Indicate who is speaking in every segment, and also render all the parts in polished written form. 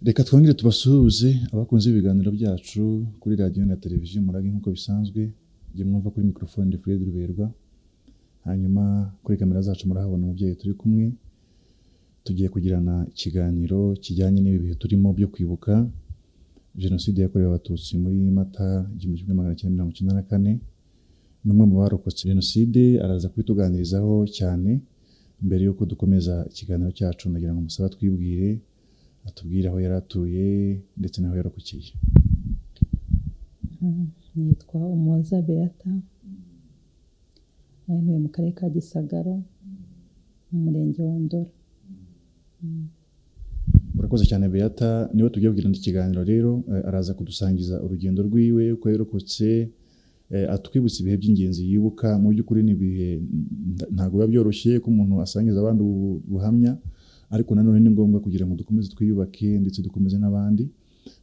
Speaker 1: Reka twongere tubasuhuze abakunze ibiganiro byacu kuri radiyo na televiziyo Umurage. Nk'uko bisanzwe, jye mwumva kuri mikorofone ndi Fred Ruberwa, hanyuma kuri kamera zacu murahabona umubyeyi turi kumwe. Tugiye kugirana ikiganiro kijyanye n'ibi bihe turimo byo kwibuka Jenoside yakorewe Abatutsi muri Mata 1994. N'umwe mu barokotse Jenoside araza kubituganirizaho cyane. Mbere y'uko dukomeza ikiganiro cyacu, ndagira ngo musabe twibwire, atubwire aho yari atuye ndetse n'aho yarokokeye.
Speaker 2: Nitwa Umuhoza Beata, nari ntuye mu Karere ka Gisagara, mu Murenge wa Ndora.
Speaker 1: Urakoze cyane Beata. Niwe tugiye kugirana ikiganiro rero. Araza kudusangiza urugendo rwiwe, uko yarokotse, atwibutsa ibihe by'ingenzi yibuka. Mu by'ukuri ni ibihe ntabwo biba byoroshye ko umuntu asangiza abandi ubu buhamya, ariko nanone ni ngombwa kugira ngo dukomeze twiyubake ndetse dukomeze n'abandi.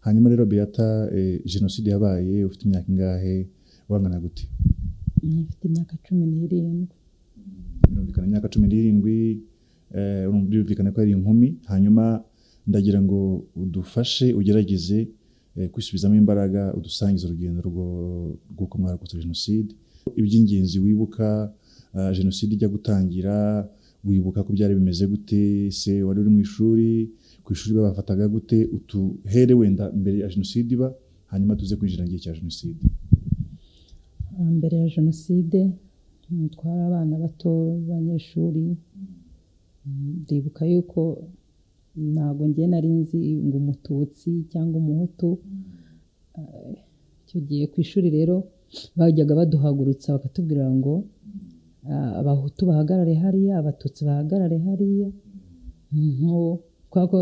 Speaker 1: Hanyuma rero Beata, Jenoside yabaye ufite imyaka ingahe, wangana gute?
Speaker 2: Mfite imyaka 17.
Speaker 1: Birumvikana, imyaka 17, birumvikana ko ari inkumi. Hanyuma ndagira ngo udufashe, ugerageze kwisubizamo imbaraga, udusangize urugendo rw'uko mwarokotse Jenoside, iby'ingenzi wibuka. Jenoside ijya gutangira, wibuka ko byari bimeze gute? Se wari uri mu ishuri? Ku ishuri babafataga gute? Utuhere wenda mbere ya Jenoside iba, hanyuma tuze kwinjira mu gihe cya Jenoside.
Speaker 2: Mbere ya Jenoside, twari abana bato b'abanyeshuri. Ndibuka yuko ntabwo njye nari nzi ngo Umututsi cyangwa Umuhutu. Icyo gihe ku ishuri rero bajyaga baduhagurutsa bakatubwira ngo Abahutu bahagarare hariya, Abatutsi bahagarare hariya. Kubera ko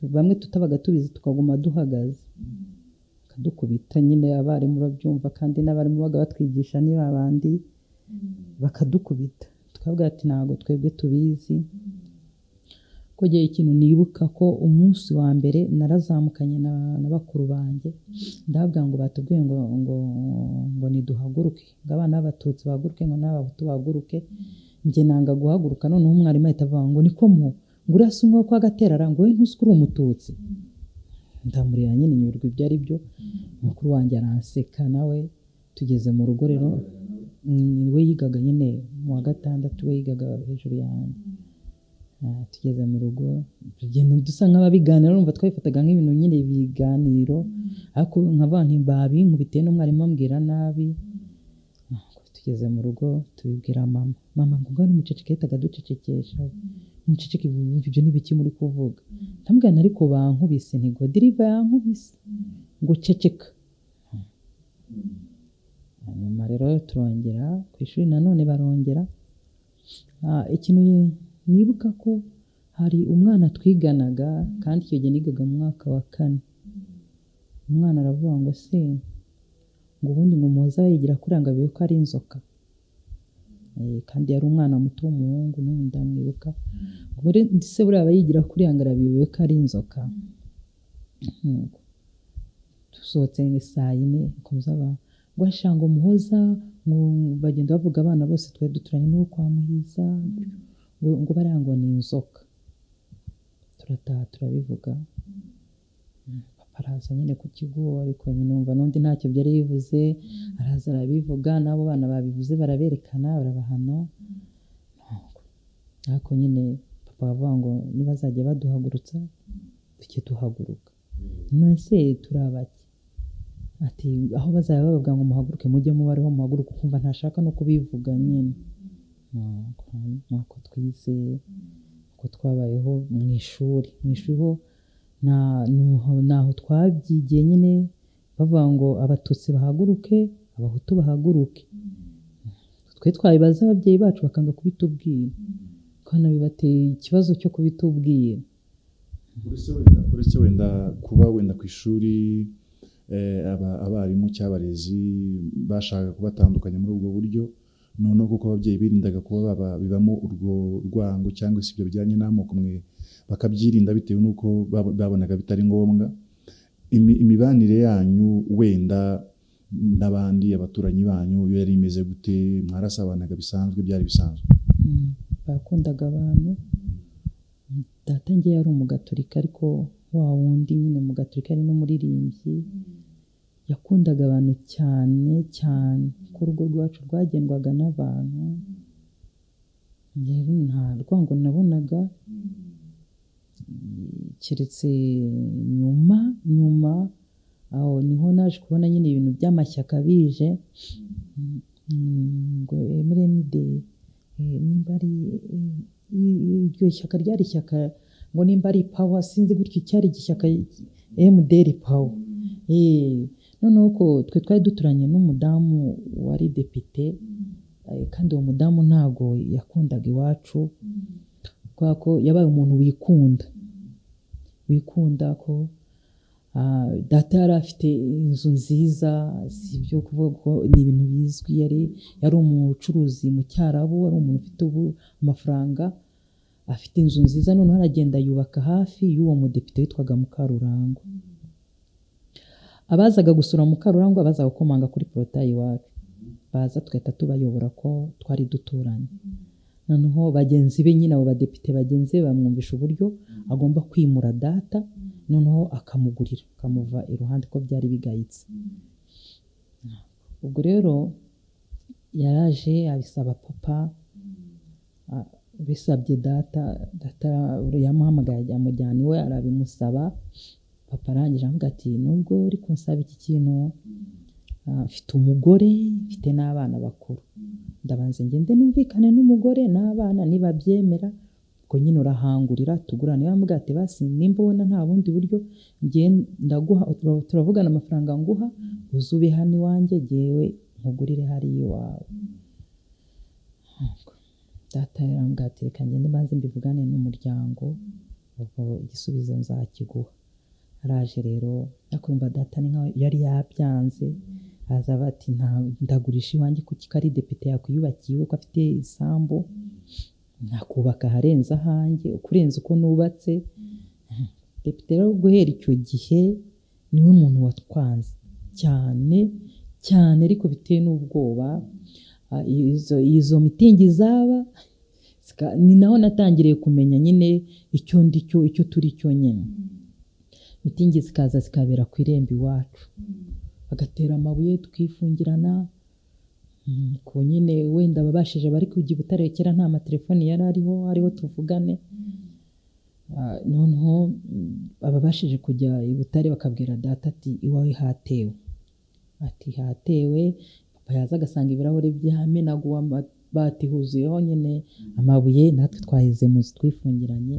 Speaker 2: bamwe tutabaga tubizi, tukaguma duhagaze, bakadukubita nyine abarimu urabyumva, kandi n'abarimu babaga batwigisha ni babandi, bakadukubita, tukavuga ati ntabwo twebwe tubizi. Ko gihe ikintu nibuka ko umunsi wa mbere narazamukanye na bakuru banjye, ndababwira ngo batubwiye ngo niduhaguruke, ngo abana b'Abatutsi bahaguruke, ngo n'Abahutu bahaguruke. Njye nanga guhaguruka. Noneho umwarimu ahita avuga ngo niko mu ngo uriya si umwe wo kwa Gaterara, ngo we ntuzi ko uri Umututsi? Ndamureba nyine, nyoberwa ibyo ari byo. Mukuru wanjye aranseka nawe. Tugeze mu rugo rero, we yigaga nyine mu wa gatandatu, we yigaga hejuru yanjye. Tugeze mu rugo tugenda dusa nk'ababiganira, urumva twabifataga nk'ibintu nyine ibiganiro, ariko nkavuga nti babinkubitiye n'umwarimu ambwira nabi. Tugeze mu rugo tubibwira mama. Mama ngo ngaho nimuceceke, yahitaga aducecekesha, muceceke, ibyo ni ibiki muri kuvuga? Ndamubwira nti ariko bankubise, nti Godiriva yankubise, ngo ceceka. Hanyuma rero turongera ku ishuri nanone barongera. Ikintu nibuka ko hari umwana twiganaga, kandi icyo gihe nigaga mu mwaka wa kane, umwana aravuga ngo se ngo ubundi ngo Umuhoza yigira kuriya ngo abe ko ari inzoka. Kandi yari umwana muto w'umuhungu, n'ubu ndamwibuka. Ngo se buriya aba yigira kuriya ngo arabiyobewe ko ari inzoka? Nuko dusohotse saa yine, akomeza ngo asha ngo Muhoza, ngo bagenda bavuga abana bose twari duturanye n'uwo kwa Muhiza, ngo bariya ngo ni inzoka. Turataha turabivuga. Papa araza nyine ku kigo, ariko nyine numva n'undi ntacyo byari bivuze. Araza arabivuga, n'abo bana babivuze baraberekana, barabahana. Nuko ariko nyine papa aravuga ngo nibazajya baduhagurutsa tujye duhaguruka. None se turi abaki? Ati aho bazajya bababwira ngo muhaguruke, mujye muba ariho muhaguruke. Ukumva ntashaka no kubivuga nyine. Nuko twize, uko twabayeho mu ishuri. Mu ishuri ho naho twabyigiye nyine, bavuga ngo Abatutsi bahaguruke, Abahutu bahaguruke. Twe twabibaza ababyeyi bacu bakanga kubitubwira, kandi bibateye ikibazo cyo kubitubwira.
Speaker 1: Uretse wenda kuba wenda ku ishuri abarimu cyangwa abarezi bashakaga kubatandukanya muri ubwo buryo, noneho kuko ababyeyi birindaga kuba bibamo urwo rwango cyangwa se ibyo bijyanye n'amoko, mwe bakabyirinda bitewe n'uko babonaga bitari ngombwa. Imibanire yanyu wenda n'abandi abaturanyi banyu yo yari imeze gute? Mwarasabanaga bisanzwe, byari bisanzwe?
Speaker 2: Bakundaga abantu. Data ngewe yari Umugatolika, ariko Wa wundi nyine mu Gaturika, yari n'umuririmbyi, yakundaga abantu cyane cyane, ko urugo rwacu rwagendwaga n'abantu. Rero nta rwango nabonaga, keretse nyuma nyuma aho niho naje kubona nyine ibintu by'amashyaka bije, ngo MRND, nimba ari iryo shyaka ryari ishyaka ngo nimba ari Power, sinzi gutyo, icyari igishyaka MDR Power. Noneho ko twe twari duturanye n'umudamu wari depite, kandi uwo mudamu ntago yakundaga iwacu, kubera ko yabaye umuntu wikunda wikunda, ko data yari afite inzu nziza, si ibyo kuvuga ko ni ibintu bizwi, yari umucuruzi mu Cyarabu, wari umuntu ufite ubu amafaranga, afite inzu nziza. Noneho aragenda yubaka hafi y'uwo mudepite witwaga Mukarurangwa. Abazaga gusura Mukarurangwa bazaga gukomanga kuri porotayi iwacu, baza tugahita tubayobora ko twari duturanye. Noneho bagenzi be nyine, abo badepite bagenzi be, bamwumvisha uburyo agomba kwimura data, noneho akamugurira, akamuva iruhande, ko byari bigayitse. Ubwo rero yaraje abisaba papa, bisabye data, data yamuhamagaye amujyana iwe arabimusaba. Papa arangije aramubwira ati: "Nubwo uri kunsaba iki kintu, mfite umugore, mfite n'abana bakuru, ndabanza ngende numvikane n'umugore n'abana, nibabyemera ubwo nyine urahangurira tugurane." Yaramubwira ati: "Basi nimba ubona nta bundi buryo, njye ndaguha, turavugana amafaranga nguha, uze ube hano iwanjye, jyewe nkugurire hariya iwawe." Data yarambwira ati: "Reka ngende mbanze mbivugane n'umuryango, ubwo igisubizo nzakiguha." Araje rero, ariko urumva data ni nkaho yari yabyanze, aza ati: "Ndagurisha iwanjye kuki ko ari depite yakwiyubakiye iwe, ko afite isambu, nakubaka aharenze ahanjye, kurenza uko nubatse?" Depite rero guhera icyo gihe niwe muntu watwanze cyane cyane, ariko bitewe n'ubwoba. Izo mitingi zaba ni naho natangiriye kumenya nyine icyo ndi cyo, icyo turi cyo nyine. Mitingi zikaza zikabera ku irembo iwacu, bagatera amabuye, tukifungirana. Ko nyine wenda ababashije bari kujya i Butare, kera nta matelefoni yari ariho, ariho tuvugane. Noneho ababashije kujya i Butare bakabwira data ati: "Iwawe hatewe," ati: "Hatewe." Papa yaza agasanga ibirahure byamenaguwe, amabati huzuyeho nyine amabuye, natwe twaheze mu nzu twifungiranye,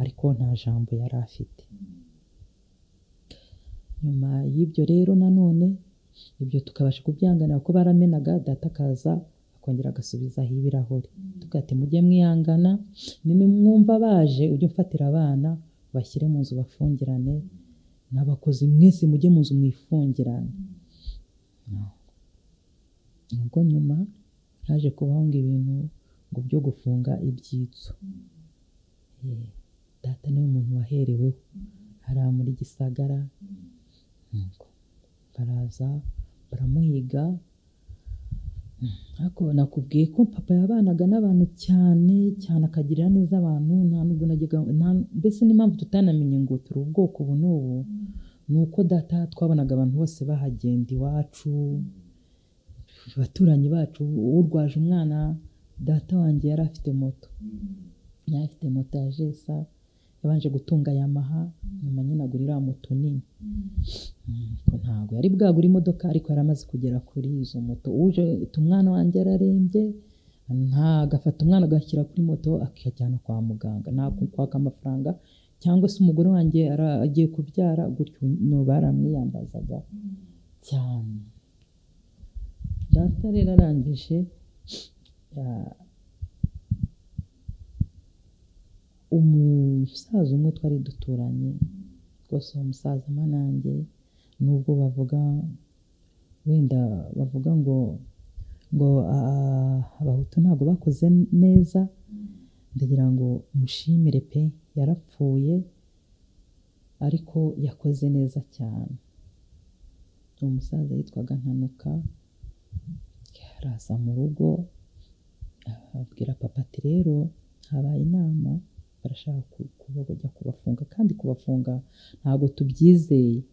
Speaker 2: ariko nta jambo yari afite. Nyuma y'ibyo rero nanone ibyo tukabasha kubyangana, kuko baramenaga, data akaza akongera agasubizaho ibirahure, tukavuga ati: "Mujye mwihangana, nimwumva baje ujye umfatira abana bashyire mu nzu bafungirane, n'abakozi mwese mujye mu nzu mwifungirane." Ubwo nyuma haje kubaho ngo ibintu ngo byo gufunga ibyitso. Data niwe muntu wahereweho hariya muri Gisagara, baraza baramuhiga. Ariko nakubwiye ko papa yabanaga n'abantu cyane cyane, akagirira neza abantu, nta nubwo najyaga mbese n'impamvu tutanamenye ngo turi ubwoko ubu n'ubu, ni uko data twabonaga abantu bose bahagenda iwacu, abaturanyi bacu, urwaje umwana, data wanjye yari afite moto, yari afite moto ya Jesa, yabanje gutunga Yamaha, nyuma nyine agura iriya moto nini. Ko ntabwo yari bwagura imodoka, ariko yari amaze kugera kuri izo moto. Uje umwana wanjye ararembye, agafata umwana agashyira kuri moto akajyana kwa muganga, nta kwaka amafaranga, cyangwa se umugore wanjye agiye kubyara gutyo, baramwiyambazaga cyane. Data rero arangije, umusaza umwe twari duturanye rwose, uwo musaza manange, nubwo bavuga wenda bavuga ngo abahutu ntabwo bakoze neza, ndagira ngo mushimire pe, yarapfuye ariko yakoze neza cyane. Uwo musaza yitwaga Ntanuka, araza mu rugo abwira papa ati: "Rero habaye inama Barashaka bajya kubafunga, kandi kubafunga ntabwo tubyizeye,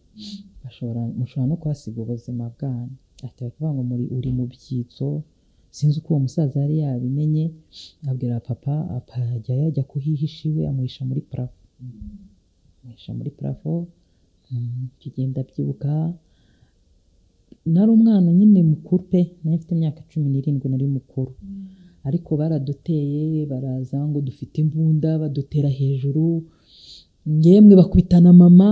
Speaker 2: mushobora no kuhasiga ubuzima bwanyu. Ati bakavuga ngo uri mu byitso. Sinzi uko uwo musaza yari yabimenye, abwira papa, ajya yajya kuhihisha iwe, amuhisha muri parafo, amuhisha muri parafo. Icyo gihe ndabyibuka nari umwana nyine mukuru pe, nari mfite imyaka 17, nari mukuru, ariko baraduteye, baraza ngo dufite imbunda, badutera hejuru, yemwe bakubitana mama,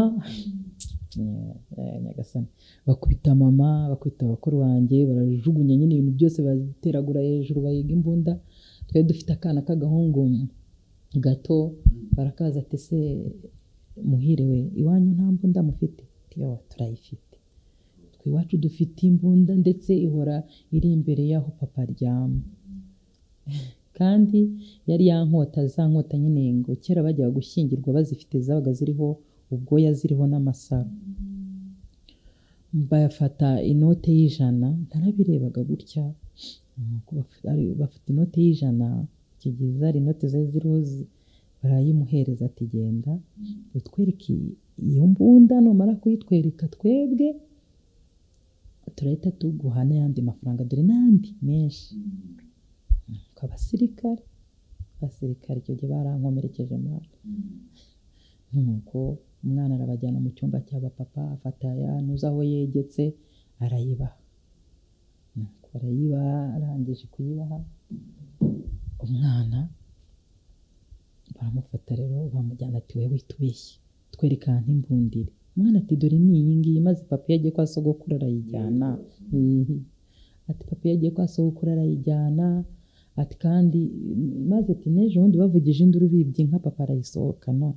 Speaker 2: Nyagasani, bakubita mama, bakubita bakuru banjye, barajugunya nyine ibintu byose, baziteragura hejuru, bahiga imbunda. Twari dufite akana k'agahungu gato, barakaza ati se muhire we, iwanyu nta mbunda mufite? Yo turayifite, twe iwacu dufite imbunda, ndetse ihora iri imbere y'aho papa aryama. Kandi yari ya nkota, za nkota nyine ngo kera bajyaga gushyingirwa bazifite, zabaga ziriho ubwoya, ziriho n'amasaro. Bafata inote y'100, narabirebaga gutya, bafata inote y'100, icyo gihe zari inote zari ziriho, barayimuhereza ati genda utwereke iyo mbunda, numara kuyitwereka twebwe turahita tuguha n'ayandi mafaranga, dore n'andi menshi. Abasirikare icyo gihe barankomerekeje mwana. Nuko umwana arabajyana mu cyumba cy'aba papa, afata ya ntuzi aho yegetse arayibaha. Nuko arayibaha, arangije kuyibaha umwana baramufata rero bamujyana, ati wowe witubeshye, twereka ahantu imbundire. Umwana ati dore ni iyi ngiyi, maze papa iyo agiye kwa sogokuru arayijyana. Ati papa iyo agiye kwa sogokuru arayijyana, ati kandi maze ati n'ejo bundi bavugije induru bibye inka papa arayisohokana.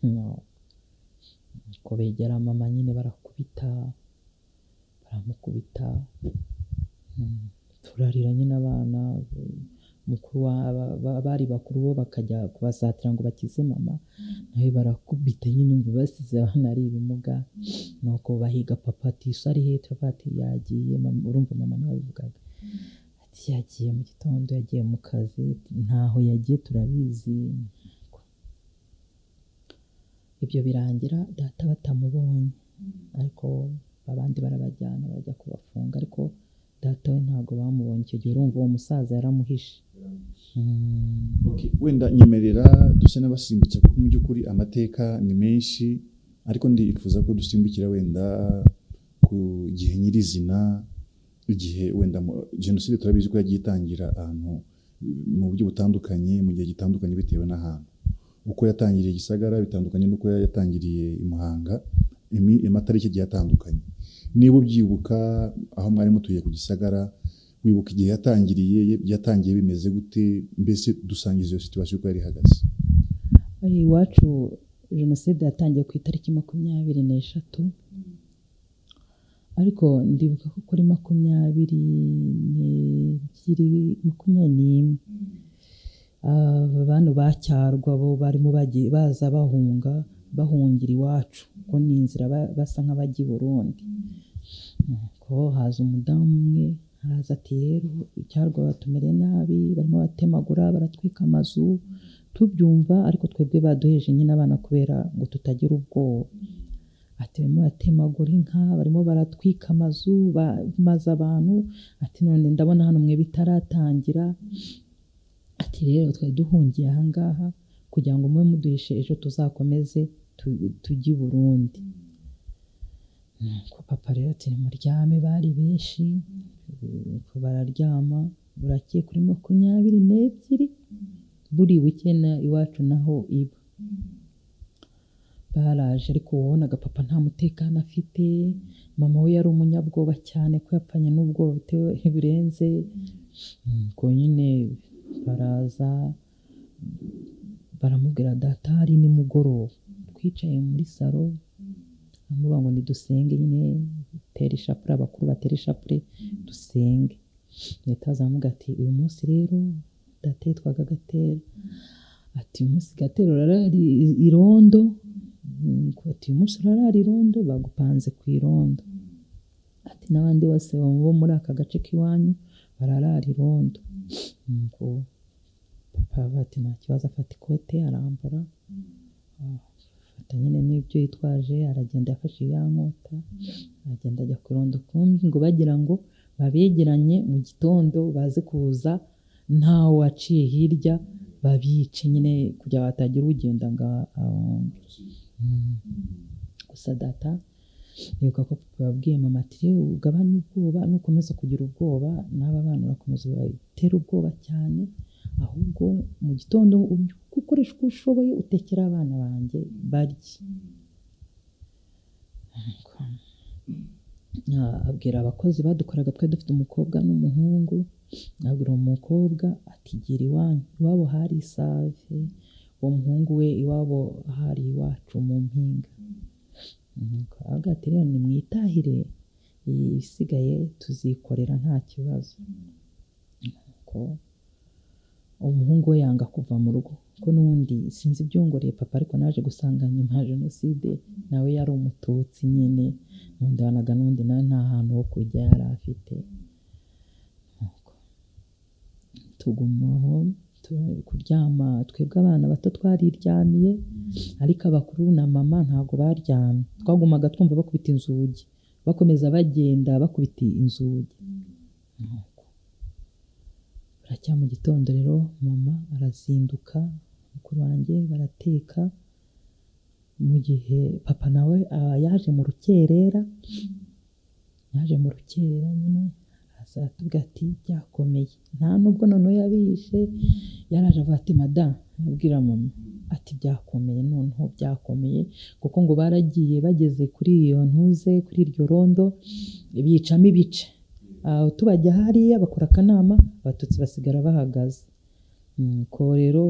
Speaker 2: No. Ko begera mama nyine barakubita, baramukubita, turarira nyine abana, mukuru bari bakuru bo bakajya kubasatira ngo bakize mama, nawe barakubita nyine, umva basize abana ari ibimuga. Nuko bahiga papa ati so ari he? Turavuga ati yagiye, mama, urumva mama niwe wabivugaga ati yagiye mu gitondo, yagiye mu kazi, ntaho yagiye turabizi. Ibyo birangira data batamubonye, ariko abandi barabajyana bajya kubafunga, ariko data we ntabwo bamubonye icyo gihe, urumva uwo musaza yaramuhishe.
Speaker 1: Okay, wenda nyemerera dusa n'abasimbutse, kuko mu by'ukuri amateka ni menshi, ariko ndifuza ko dusimbukira wenda ku gihe nyirizina, igihe wenda jenoside turabizi ko yagiye itangira ahantu mu buryo butandukanye, mu gihe gitandukanye, bitewe n'ahantu. Uko yatangiriye Gisagara bitandukanye n'uko yatangiriye i Muhanga, amatariki agiye atandukanye. Niba ubyibuka aho mwari mutuye ku Gisagara, wibuka igihe yatangiriye, yatangiye bimeze gute? Mbese dusangiza iyo situation uko yari ihagaze.
Speaker 2: Iwacu jenoside yatangiye ku itariki 23, ariko ndibuka ko kuri 22, 21, bano bacyarwa bo barimo baza bahunga, bahungira iwacu, kuko ni inzira basa nk'abajya i Burundi. Nuko haza umudamu umwe, araza ati rero icyarwa batumereye nabi, barimo batemagura, baratwika amazu, tubyumva, ariko twebwe baduheje nyine abana kubera ngo tutagira ubwoba. Ati barimo batemagura inka, barimo baratwika amazu, bamaze abantu, ati none ndabona hano mwe bitaratangira, ati rero twari duhungiye aha ngaha kugira ngo mube muduhishe ejo tuzakomeze tujye i Burundi. Nuko papa rero ati muryame, bari benshi, bararyama, burakeye kuri 22, buri wikenda iwacu naho iba. Baraje, ariko wabonaga papa nta mutekano afite, mama we yari umunyabwoba cyane ko yapfanye n'ubwoba bitewe birenze. Nuko nyine baraza baramubwira data hari nimugoroba, twicaye muri salo, amuvuga ngo nidusenge nyine, tera ishapure, abakuru batera ishapure dusenge. Leta azamuga ati uyu munsi rero data yitwaga Gatera, ati uyu munsi Gatera urarara irondo, ati uyu munsi urarara irondo, bagupanze ku irondo, ati n'abandi bose bo muri aka gace k'iwanyu bararara irondo. Nuko Papa aravuga ati nta kibazo, afata ikote arambara, afata nyine n'ibyo yitwaje, aragenda yafashe ya nkota, aragenda ajya kuronda ukumbi, ngo bagira ngo babegeranye mu gitondo baze kuza ntawe waciye hirya babice nyine, kugira ngo hatagira ugenda ngo ahonge. Gusa data nibuka ko papa yabwiye mama ati rero ugabanye ubwoba, nukomeza kugira ubwoba n'aba bana urakomeza ubatera ubwoba cyane, ahubwo mu gitondo ubyuke ukoresha uko ushoboye utekere abana banjye barye. Abwira abakozi badukoraga, twari dufite umukobwa n'umuhungu, abwira umukobwa ati gira iwanyu, iwabo hari isave, uwo muhungu we iwabo hari iwacu mu mpinga. Aravuga ati rero nimwitahire, ibisigaye tuzikorera nta kibazo. Nuko umuhungu we yanga kuva mu rugo, kuko n'ubundi sinzi ibyongoreye papa, ariko naje gusanga nyuma ya jenoside nawe yari umututsi nyine, n'undi wanaga n'undi nawe nta hantu ho kujya yari afite. Nuko tugumaho kuryama, twebwe abana bato twariryamiye, ariko abakuru na mama ntabwo baryamye, twagumaga twumva bakubita inzugi, bakomeza bagenda bakubita inzugi. Nuko buracya mu gitondo rero mama arazinduka, mukuru wanjye barateka, mu gihe papa nawe yaje mu rukerera, yaje mu rukerera nyine araza aratubwira ati byakomeye, nta nubwo noneho yabihishe, yaraje avuga ati madamu, abwira mama ati byakomeye, noneho byakomeye, kuko ngo baragiye bageze kuri iyo ntuze, kuri iryo rondo, bicamo ibice, tubajya hariya bakora akanama, abatutsi basigara bahagaze. Nuko rero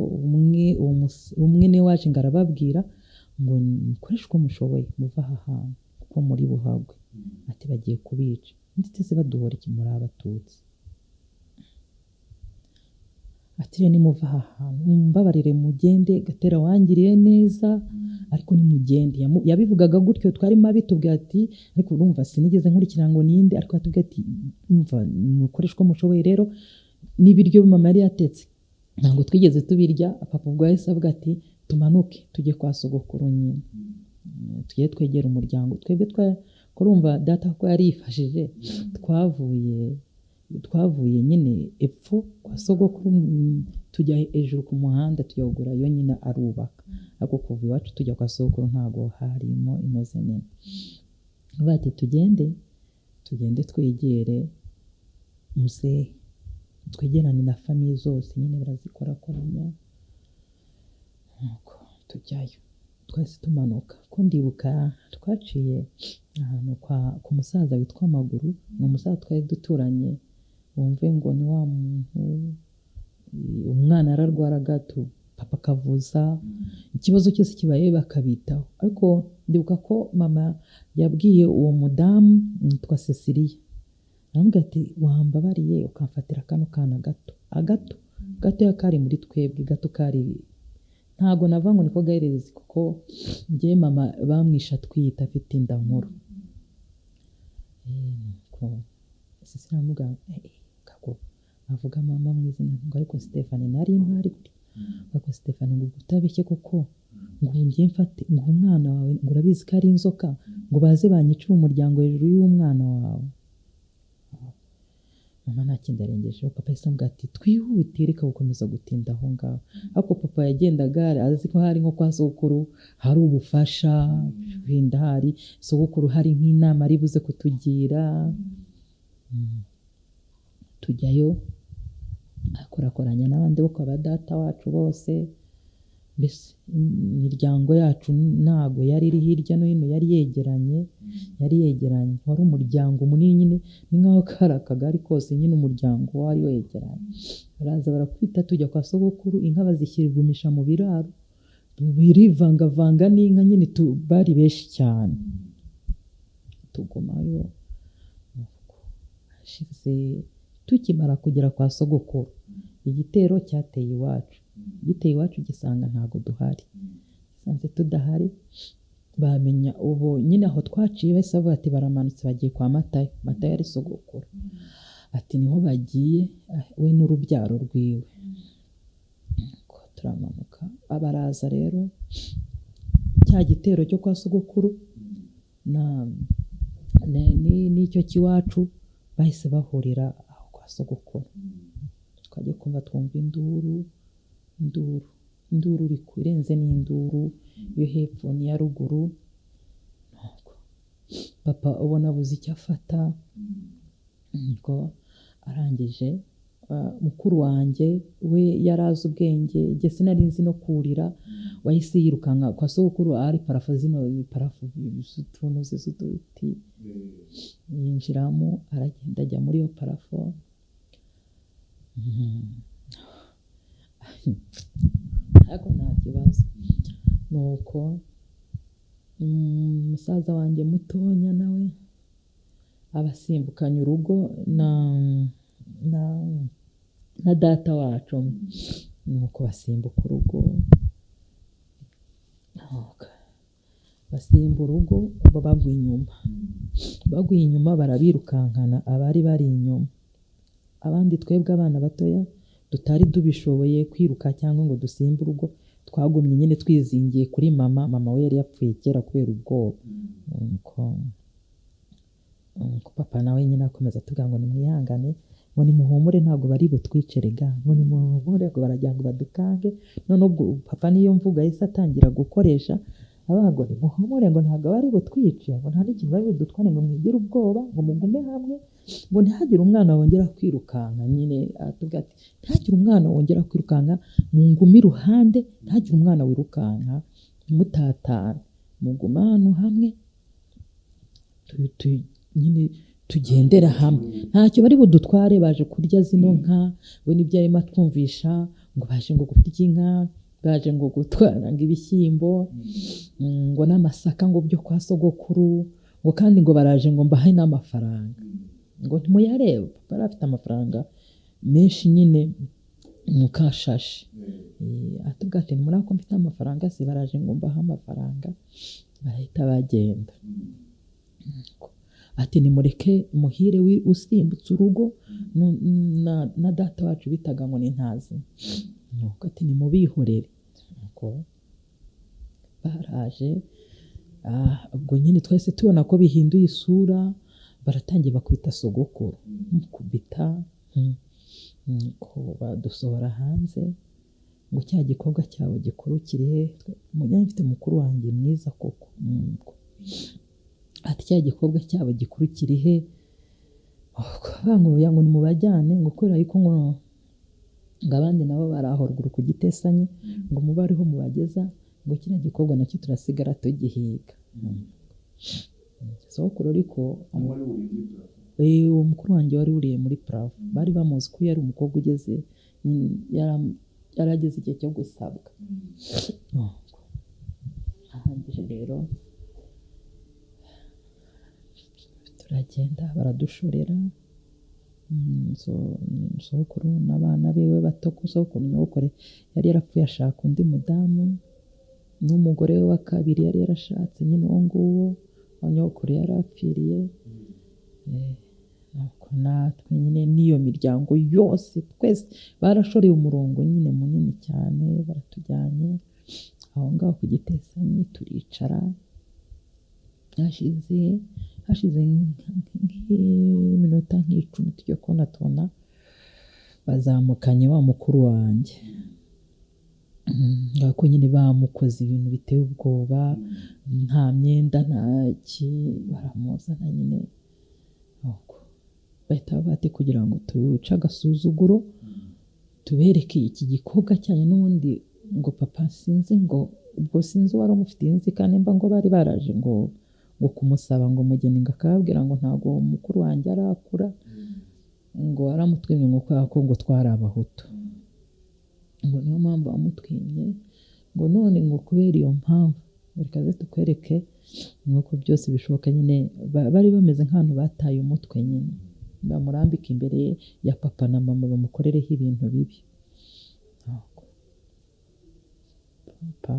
Speaker 2: umwe niwe waje ngo arababwira ngo mukoreshe uko mushoboye muve aha hantu kuko muri buhagwe, ati bagiye kubica, ndetse se baduhora iki muri abatutsi, ati rero nimuva aha hantu mumbabarire mugende, Gatera wangiriye neza ariko nimugende. Yabivugaga gutyo, twarimo abitubwira ati ariko urumva sinigeze nkurikira ngo ninde, ariko yatubwiye ati umva mukoreshe uko mushoboye rero, n'ibiryo mama yari yatetse ntabwo twigeze tubirya. Papa ubwo yahise avuga ati tumanuke tujye kwa sogokuru nyine, tujye twegera umuryango. Twebwe kurumva data ko yari yifashije, twavuye nyine epfo kwa sogokuru, tujya hejuru ku muhanda tujya kugura yo nyine arubaka, ariko kuva iwacu tujya kwa sogokuru ntabwo harimo inoze nini. Bati tugende tugende twegere muzehe, twegerane na famiye zose nyine barazikorakoranya. Nuko tujyayo, twahise tumanuka, ko ndibuka twaciye ahantu ku musaza witwa Maguru, ni umusaza twari duturanye, wumve ngo ni wa muntu, umwana yararwaraga papa akavuza, ikibazo cyose kibaye bakabitaho. Ariko ndibuka ko mama yabwiye uwo mudamu witwa Cecilia, aramubwira ati wambabariye ukamfatira kano kana gato, agato gatoya kari muri twebwe, gato kari ntago navuga ngo niko gahererezi, kuko njye mama bamwishe atwite afite inda nkuru. Nuko Cecilia aramubwira kako avuga mama mu izina ngo ariko Stefani nari mpari gutya, ariko Stefani ngo utabeshye koko, ngo ngiye mfate ngo umwana wawe ngo urabizi ko ari inzoka, ngo baze banyicire umuryango hejuru y'umwana wawe. Mama nta kindi arengejeho, papa yahise amubwira ati twihute reka gukomeza gutinda aho ngaho. Ariko papa yagendaga azi ko hari nko kwa sogokuru hari ubufasha, wenda hari sogokuru hari nk'inama ari buze kutugira. Tujyayo akorakoranya n'abandi bo kwa ba data wacu bose, mbese imiryango yacu ntago yari iri hirya no hino, yari yegeranye, yari yegeranye, wari umuryango munini nyine, ni nkaho kari akagari kose nyine umuryango wari wegeranye. Baraza barakwita, tujya kwa sogokuru, inka bazishyigumisha mu biraro, birivangavanga n'inka nyine, bari benshi cyane. Tugumayo, hashize tukimara kugera kwa sogokuru, igitero cyateye iwacu, giteye iwacu gisanga ntago duhari, gisanze tudahari, bamenya ubu nyine aho twaciye bahise bavuga ati baramanutse bagiye kwa Matayo, Matayo ari sogokuru, ati niho bagiye we n'urubyaro rwiwe. Turamanuka, abaraza rero cya gitero cyo kwa sogokuru n'icyo cy'iwacu bahise bahurira aho kwa sogokuru. Twajya kumva twumva induru, induru, induru iri irenze n'induru yo hepfo n'iya ruguru. Nuko papa ubona abuze icyo afata, nuko arangije mukuru wanjye we yari azi ubwenge, njye sinari nzi no kurira, wahise yirukanka kwa sogokuru ahari parafo, zino parafo z'utuntu z'uduti, yinjiramo aragenda ajya muri iyo parafo. Ariko nta kibazo. Nuko musaza wanjye mutonya nawe abasimbukanye urugo na data wacu, nuko basimbuka urugo, basimba urugo bagwa inyuma, baguye inyuma barabirukankana abari bari inyuma, abandi twebwe abana batoya tutari tubishoboye kwiruka cyangwa ngo dusimbe urugo, twagumye nyine twizingiye kuri mama. Mama we yari yapfuye kera kubera ubwoba. Nuko papa nawe nyine akomeza atubwira ngo nimwihangane, ngo nimuhumure ntabwo bari butwice rega, ngo nimuhumure ngo baragira ngo badukange. None ubwo papa niyo mvugo yahise atangira gukoresha avuga ngo nimuhumure, ngo ntabwo bari butwice, ngo nta n'ikintu bari budutware, ngo mwigire ubwoba, ngo mugume hamwe, ngo ntihagire umwana wongera kwirukanka. Nyine aratubwira ati ntihagire umwana wongera kwirukanka, mungume iruhande, ntihagire umwana wirukanka, ntimutatane, mugume ahantu hamwe, nyine tugendera hamwe, ntacyo bari budutware, baje kurya zino nka. We nibyo arimo atwumvisha ngo baje ngo kurya inka, baje ngo gutwara ngo ibishyimbo, ngo n'amasaka ngo byo kwa sogokuru, ngo kandi ngo baraje ngo mbahe n'amafaranga, ngo ntimuyarebe. Papa yari afite amafaranga menshi nyine mu kashashi. Atubwira ati ntimurebe ko mfite amafaranga se, baraje ngo mbahe amafaranga, barahita bagenda. Ati nimureke muhire usimbutse urugo na data wacu bitaga ngo ni ntazi. Nuko ati nimubihorere. Nuko baraje, ubwo nyine twahise tubona ko bihinduye isura, baratangiye bakubita sogokuru, mukubita, nuko badusohora hanze ngo cya gikobwa cyawe gikuru kiri he? Mujyanye mfite mukuru wanjye mwiza koko. Ati cya gikobwa cyabo gikuru kiri he? Ngo ngo nimubajyane, ngo kubera yuko ngo abandi nabo bari aho ruguru ku Gitesanyi, ngo mube ariho mubageza, ngo kiriya gikobwa nacyo turasigara tugihiga. Sogokuru ariko uwo mukuru wanjye wari wuriye muri parafo, bari bamuzi ko yari umukobwa ugeze, yari ageze igihe cyo gusabwa. Ahagije rero turagenda baradushorera, sogokuru n'abana biwe bato, kuko sogokuru nyogokuru yari yarapfuye ashaka undi mudamu, n'umugore we wa kabiri yari yarashatse nyine uwo nguwo aho nyogokuru yari apfiriye. Nuko natwe nyine n'iyo miryango yose twese barashoreye umurongo nyine munini cyane, baratujyanye aho ngaho ku Gitesanyi turicara. Hashize nk'iminota nk'icumi tujya kubona tubona bazamukanye wa mukuru wanjye, ko nyine bamukoze ibintu biteye ubwoba, nta myenda nta ki, baramuzana nyine. Bahita bati kugira ngo tuce agasuzuguro tubereke iki gikobwa cyanyu n'ubundi, ngo papa sinzi ngo ubwo sinzi uwari umufitiye inzika nimba ngo bari baraje ngo kumusaba ngo mugeni, ngo akababwira ngo ntabwo mukuru wanjye arakura, ngo aramutwimye ngo kubera ko ngo twari abahutu, ngo niyo mpamvu amutwimye, ngo none ngo kubera iyo mpamvu reka ze tukwereke nuko byose bishoboka. Nyine bari bameze nk'abantu bataye umutwe nyine, bamurambika imbere ya papa na mama bamukorereho ibintu bibi. Papa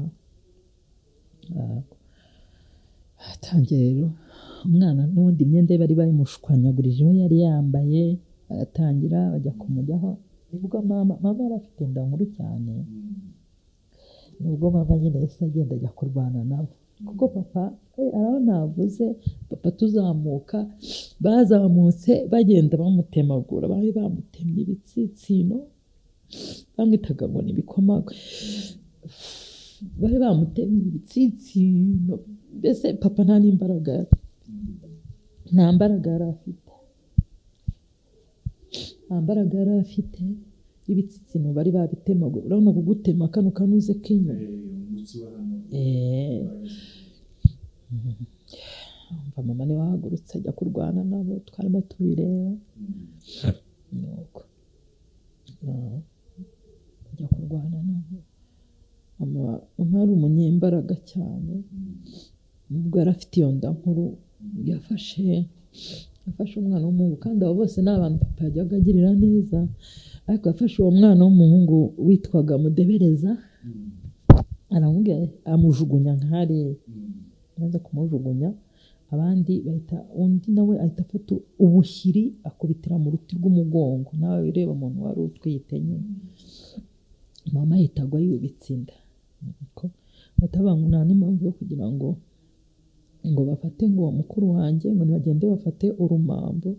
Speaker 2: atangiye rero umwana n'ubundi imyenda ye bari bayimushwanyagurije we yari yambaye, aratangira bajya kumujyaho. Nibwo mama yari afite inda nkuru cyane, Nubwo mama nyine yahise agenda ajya kurwana nabo, kuko papa araho navuze papa tuzamuka, bazamutse bagenda bamutemagura, bari bamutemye ibitsitsino, bamwitaga ngo ni ibikomagwe, bari bamutemye ibitsitsino, mbese papa nta n'imbaraga, nta mbaraga yari afite, nta mbaraga yari afite, ibitsitsino bari babitemaguye, urabona kugutema kano kanuze k'inyuma. Umva mama niwe wahagurutse ajya kurwana nabo, twarimo tubireba, nuko ajya kurwana nabo. Mama yari umunyembaraga cyane, nubwo yari afite iyo nda nkuru, yafashe umwana w'umuhungu, kandi abo bose ni abantu papa yajyaga agirira neza, ariko yafashe uwo mwana w'umuhungu witwaga Mudebereza, aramubwira, amujugunya nk'hariya, amaze kumujugunya abandi bahita, undi nawe ahita afata ubuhiri akubitira mu ruti rw'umugongo, nawe ureba umuntu wari utwite nyine, mama ahita agwa yubitse inda, bahita bavuga ngo nta n'impamvu yo kugira ngo bafate ngo mukuru wanjye, ngo nibagende bafate urumambo,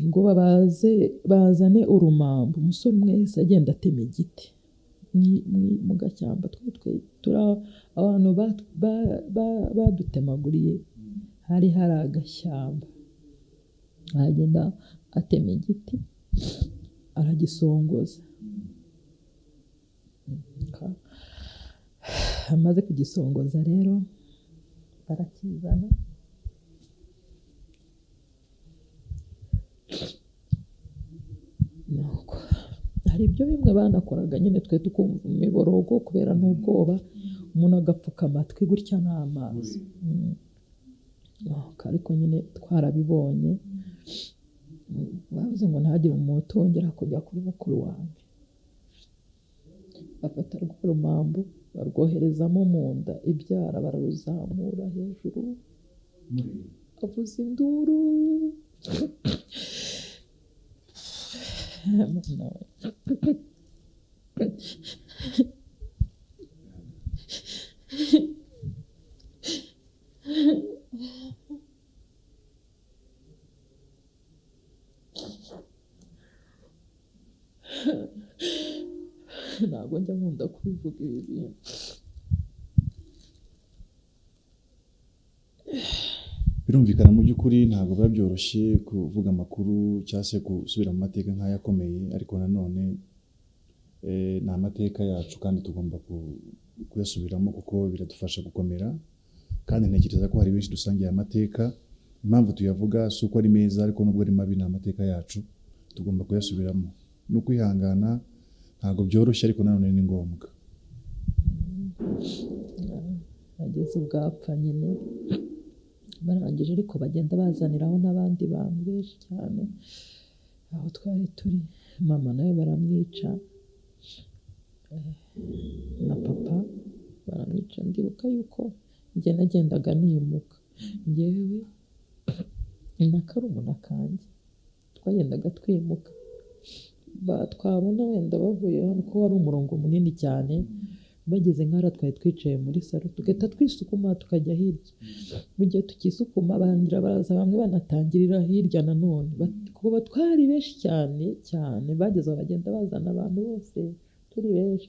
Speaker 2: ngo babaze bazane urumambo. Umusore umwe yahise agenda atema igiti mu gashyamba, twe turi abantu badutemaguriye, hari hari agashyamba, aragenda atema igiti aragisongoza, amaze kugisongoza rero barakizana, nuko hari ibyo bimwe banakoraga nyine twe tukumva imiborogo kubera n'ubwoba, umuntu agapfuka amatwi gutya n'amazi, ariko nyine twarabibonye, bavuze ngo ntagire umuntu wongera kujya kuri mukuru wanjye, bafata rwa rumambo barwoherezamo mu nda ibyara, bararuzamura hejuru, avuza induru. Ntabwo njya nkunda kubivuga ibi bintu.
Speaker 1: Birumvikana mu by'ukuri ntabwo biba byoroshye kuvuga amakuru cyangwa se gusubira mu mateka nk'aya akomeye, ariko nanone ni amateka yacu kandi tugomba kuyasubiramo kuko biradufasha gukomera, kandi ntekereza ko hari benshi dusangiye amateka. Impamvu tuyavuga si uko ari meza, ariko nubwo ari mabi ni amateka yacu, tugomba kuyasubiramo no kwihangana. Ntabwo byoroshye ariko nanone ni ngombwa.
Speaker 2: Ageze ubwapfa nyine barangije, ariko bagenda bazaniraho n'abandi bantu benshi cyane aho twari turi, mama nawe baramwica na papa baramwica. Ndibuka yuko njye nagendaga nimuka, njyewe na karumuna kanjye twagendaga twimuka, twabona wenda bavuye hano ko wari umurongo munini cyane, bageze nk'ahari twari twicaye muri salo tugahita twisukuma tukajya hirya, mu gihe tukisukuma barangira baraza, bamwe banatangirira hirya nanone, kuko twari benshi cyane cyane, bageze aho bagenda bazana abantu bose turi benshi,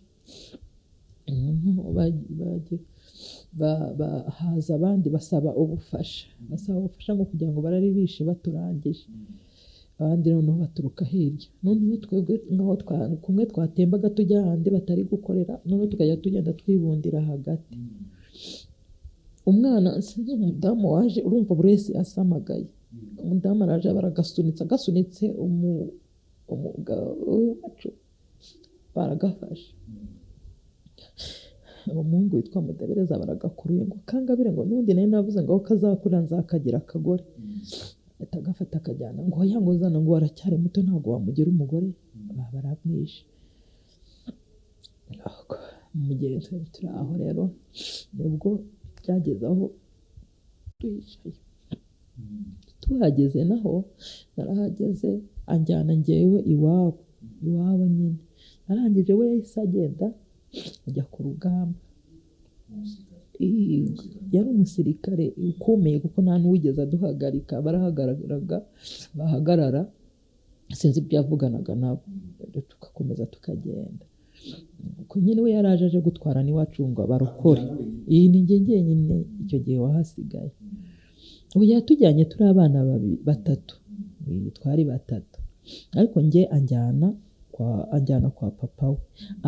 Speaker 2: haza abandi basaba ubufasha, basaba ubufasha ngo kugira ngo barare bishe baturangije, abandi noneho baturuka hirya, noneho twebwe nkaho kumwe twatembaga tujya ahandi batari gukorera, noneho tukajya tugenda twibundira hagati. Umwana sinzi umudamu waje, urumva buri wese asamagaye, umudamu araje baragasunitse, agasunitse umugabo wacu baragafashe, umuhungu witwa Mudebereza baragakuruye ngo kangabire, ngo n'ubundi nari navuze ngo aho kazakura nzakagira akagore, ahita agafata akajyana, ngo oya ngo zana, ngo aracyari muto ntabwo wamugira umugore, baramwishe. Mu gihe turi aho rero nibwo byageze aho twicaye, tuhageze naho narahageze anjyana njyewe iwabo, iwabo nyine, arangije we yahise agenda ajya ku rugamba. Yari umusirikare ukomeye kuko nta n'uwigeze aduhagarika, barahagararaga, bahagarara sinzi ibyo yavuganaga nabo, tugakomeza tukagenda. Ubwo nyine we yaraje aje gutwara n'iwacu ngo abarokore. Iyi ni njye njyenyine icyo gihe wahasigaye. Ubu yatujyanye turi abana batatu, twari batatu, ariko njye anjyana kwa papa we,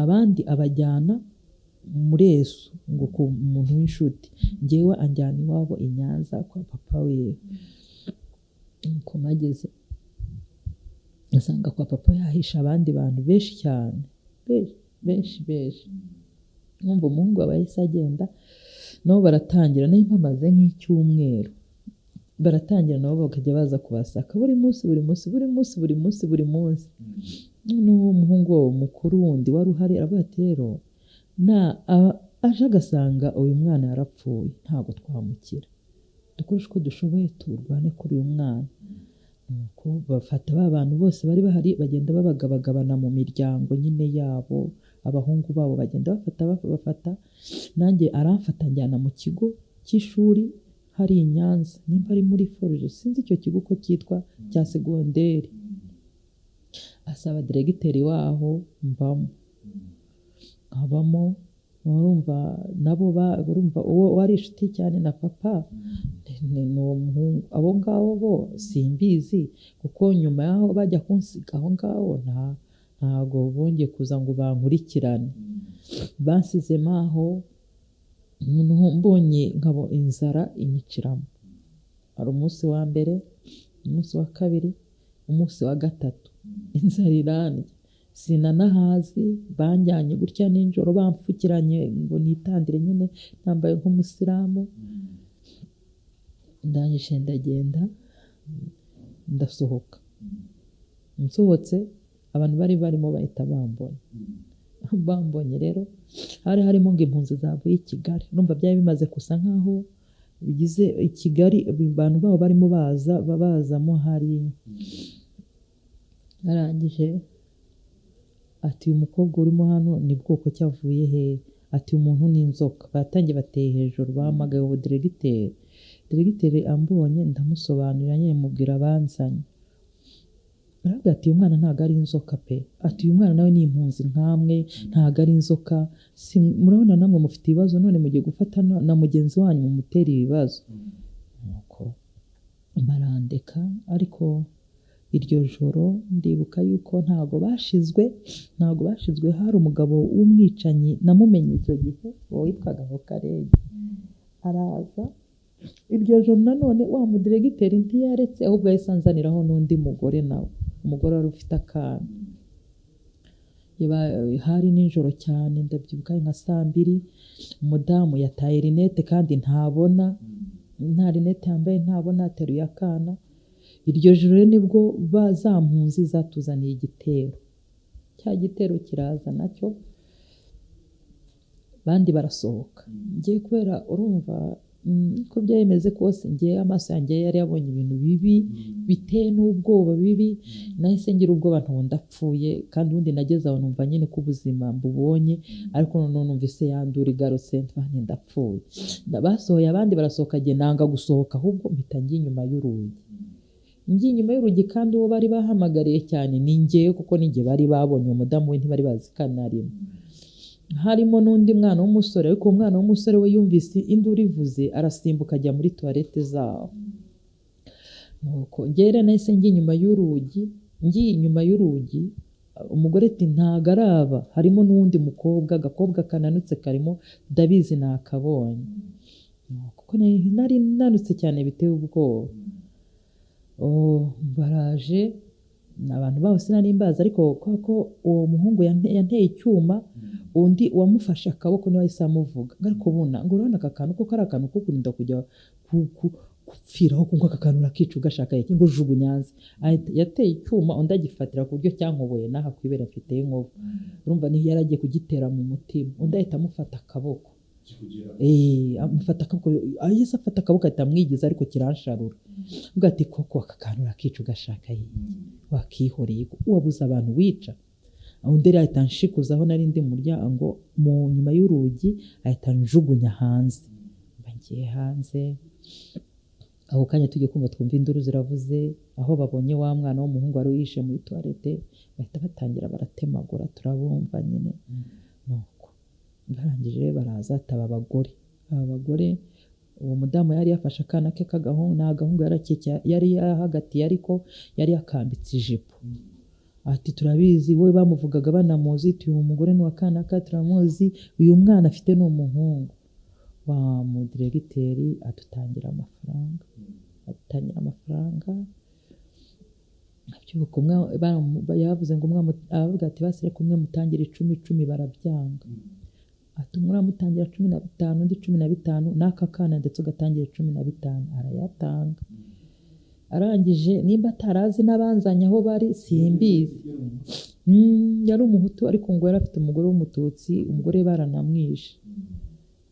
Speaker 2: abandi abajyana muri Esu ngo ku muntu w'inshuti, njyewe anjyana iwabo i Nyanza kwa papa we. Nuko mpageze nsanga kwa papa yahishe abandi bantu benshi cyane, benshi benshi. Nkumva umuhungu aba yahise agenda, nabo baratangira, nari mpamaze nk'icyumweru, baratangira nabo bakajya baza kubasaka buri munsi buri munsi buri munsi buri munsi buri munsi. Noneho umuhungu wabo mukuru wundi wari uhari aravuga ati rero aje agasanga uyu mwana yarapfuye ntabwo twamukira, dukoreshe uko dushoboye turwane kuri uyu mwana. Nuko bafata ba bantu bose bari bahari bagenda babagabagabana mu miryango nyine yabo, abahungu babo bagenda bafata, nanjye aramfata njyana mu kigo cy'ishuri hari i Nyanza, nimba ari muri Forge sinzi icyo kigo uko cyitwa cya segonderi, asaba diregiteri waho mbamo, nkabamo. Urumva nabo urumva uwo wari inshuti cyane na papa ni uwo muhungu, abo ngabo bo simbizi kuko nyuma yaho bajya kunsiga aho ngaho ntago bongeye kuza ngo bankurikirane, bansizemo aho. Noneho mbonye nkabo inzara inyiciramo, hari umunsi wa mbere, umunsi wa kabiri, umunsi wa gatatu, inzara irandya sinanahazi, banjyanye gutya nijoro bampfukiranye ngo nitandire nyine nambaye nk'umusilamu, ndangije ndagenda ndasohoka, nsohotse abantu bari barimo bahita bambona, bambonye rero hari harimo ngo impunzi zavuye i Kigali, urumva byari bimaze gusa nkaho bigize i Kigali, abantu babo barimo baza bazamo hariya. Arangije ati uyu mukobwa urimo hano ni bwoko ki, avuye he? Ati umuntu ni inzoka. Batangiye bateye hejuru, bahamagaye uwo diregiteri, diregiteri ambonye ndamusobanurira nyine mubwira abanzanye, aravuga ati uyu mwana ntabwo ari inzoka pe, ati uyu mwana nawe ni impunzi nkamwe, ntabwo ari inzoka, murabona namwe mufite ibibazo none mugiye gufata na mugenzi wanyu mumutera ibibazo. Nuko barandeka, ariko iryo joro ndibuka yuko ntabwo bashizwe, hari umugabo w'umwicanyi namumenye icyo gihe, uwo witwaga Hokarege, araza iryo joro nanone wa mudiregiteri ntiyaretse, ahubwo yahise anzaniraho n'undi mugore nawe, umugore wari ufite akana. Hari nijoro cyane ndabyibuka nka saa mbiri, umudamu yataye rinete kandi ntabona, nta rinete yambaye ntabona, ateruye akana. Iryo joro nibwo za mpunzi zatuzaniye igitero, cya gitero kiraza nacyo, bandi barasohoka. Ngiye kubera urumva ko byari bimeze kose, ngiye amaso yanjye yari yabonye ibintu bibi biteye n'ubwoba bibi, nahise ngira ubwoba ntabwo ndapfuye, kandi ubundi nageze aho numva nyine ko ubuzima mbubonye, ariko noneho numvise yandura igarutse ndapfuye. Basohoye abandi barasohoka, ngiye nanga gusohoka, ahubwo mpita njya inyuma y'urugi, njya inyuma y'urugi, kandi uwo bari bahamagariye cyane ni njyewe, kuko ni njye bari babonye, uwo mudamu we ntibari bazi ko anarimo. Harimo n'undi mwana w'umusore, ariko uwo mwana w'umusore we yumvise induru ivuze arasimbuka ajya muri toilette zaho. Nuko njyewe nahise njya inyuma y'urugi, ngiye inyuma y'urugi, umugore ati ntago araba, harimo n'uwundi mukobwa, agakobwa kananutse karimo, ndabizi nakabonye, kuko nari nanutse cyane biteye ubwoba. Baraje abantu baho sinari mbazi, ariko kuko uwo muhungu yanteye icyuma, undi wamufashe akaboko niwe wahise amuvuga, ariko ubona ngo urabona aka kantu ko kari akantu ko kurinda kujya gupfiraho, kuko aka kantu urakica ugashaka iki, ngo jugunyanze. Yateye icyuma undi agifatira ku buryo cyankoboye n'aha ku ibere mfiteyo inkovu, urumva niyo yari agiye kugitera mu mutima, undi ahita amufata akaboko, amufata akaboko, ahise afata akaboko ahita amwigiza, ariko kiransharura. Avuga ati koko aka kantu urakica ugashaka iki, wakihoreye wabuze abantu wica. Undi rero ahita anshikuza aho nari ndi mu muryango mu nyuma y'urugi, ahita anjugunya hanze. Mba ngiye hanze ako kanya, tugiye kumva twumva induru ziravuze, aho babonye wa mwana w'umuhungu wari wihishe muri toilette, bahita batangira baratemagura, turabumva nyine. Nuko barangije baraza, ataba abagore, aba bagore, uwo mudamu yari yafashe akana ke k'agahungu, ni agahungu yarakikiye, yari yahagatiye ariko yari yakambitse ijipo. Ati turabizi, we bamuvugaga banamuzi, uyu mugore ni uwa kanaka, turamuzi, uyu mwana afite ni umuhungu wa mudiregiteri. Adutangira amafaranga, adutangira amafaranga. Abyibuka umwe yavuze ngo umwe aravuga ati basi reka umwe mutangire 10 10, barabyanga. Ati umwe uramutangira 15, undi 15, n'aka kana ndetse ugatangira 15. Arayatanga. Arangije, nimba atarazi n'abanzanye aho bari simbizi. Yari umuhutu, ariko ngo yari afite umugore w'umututsi, umugore baranamwishe,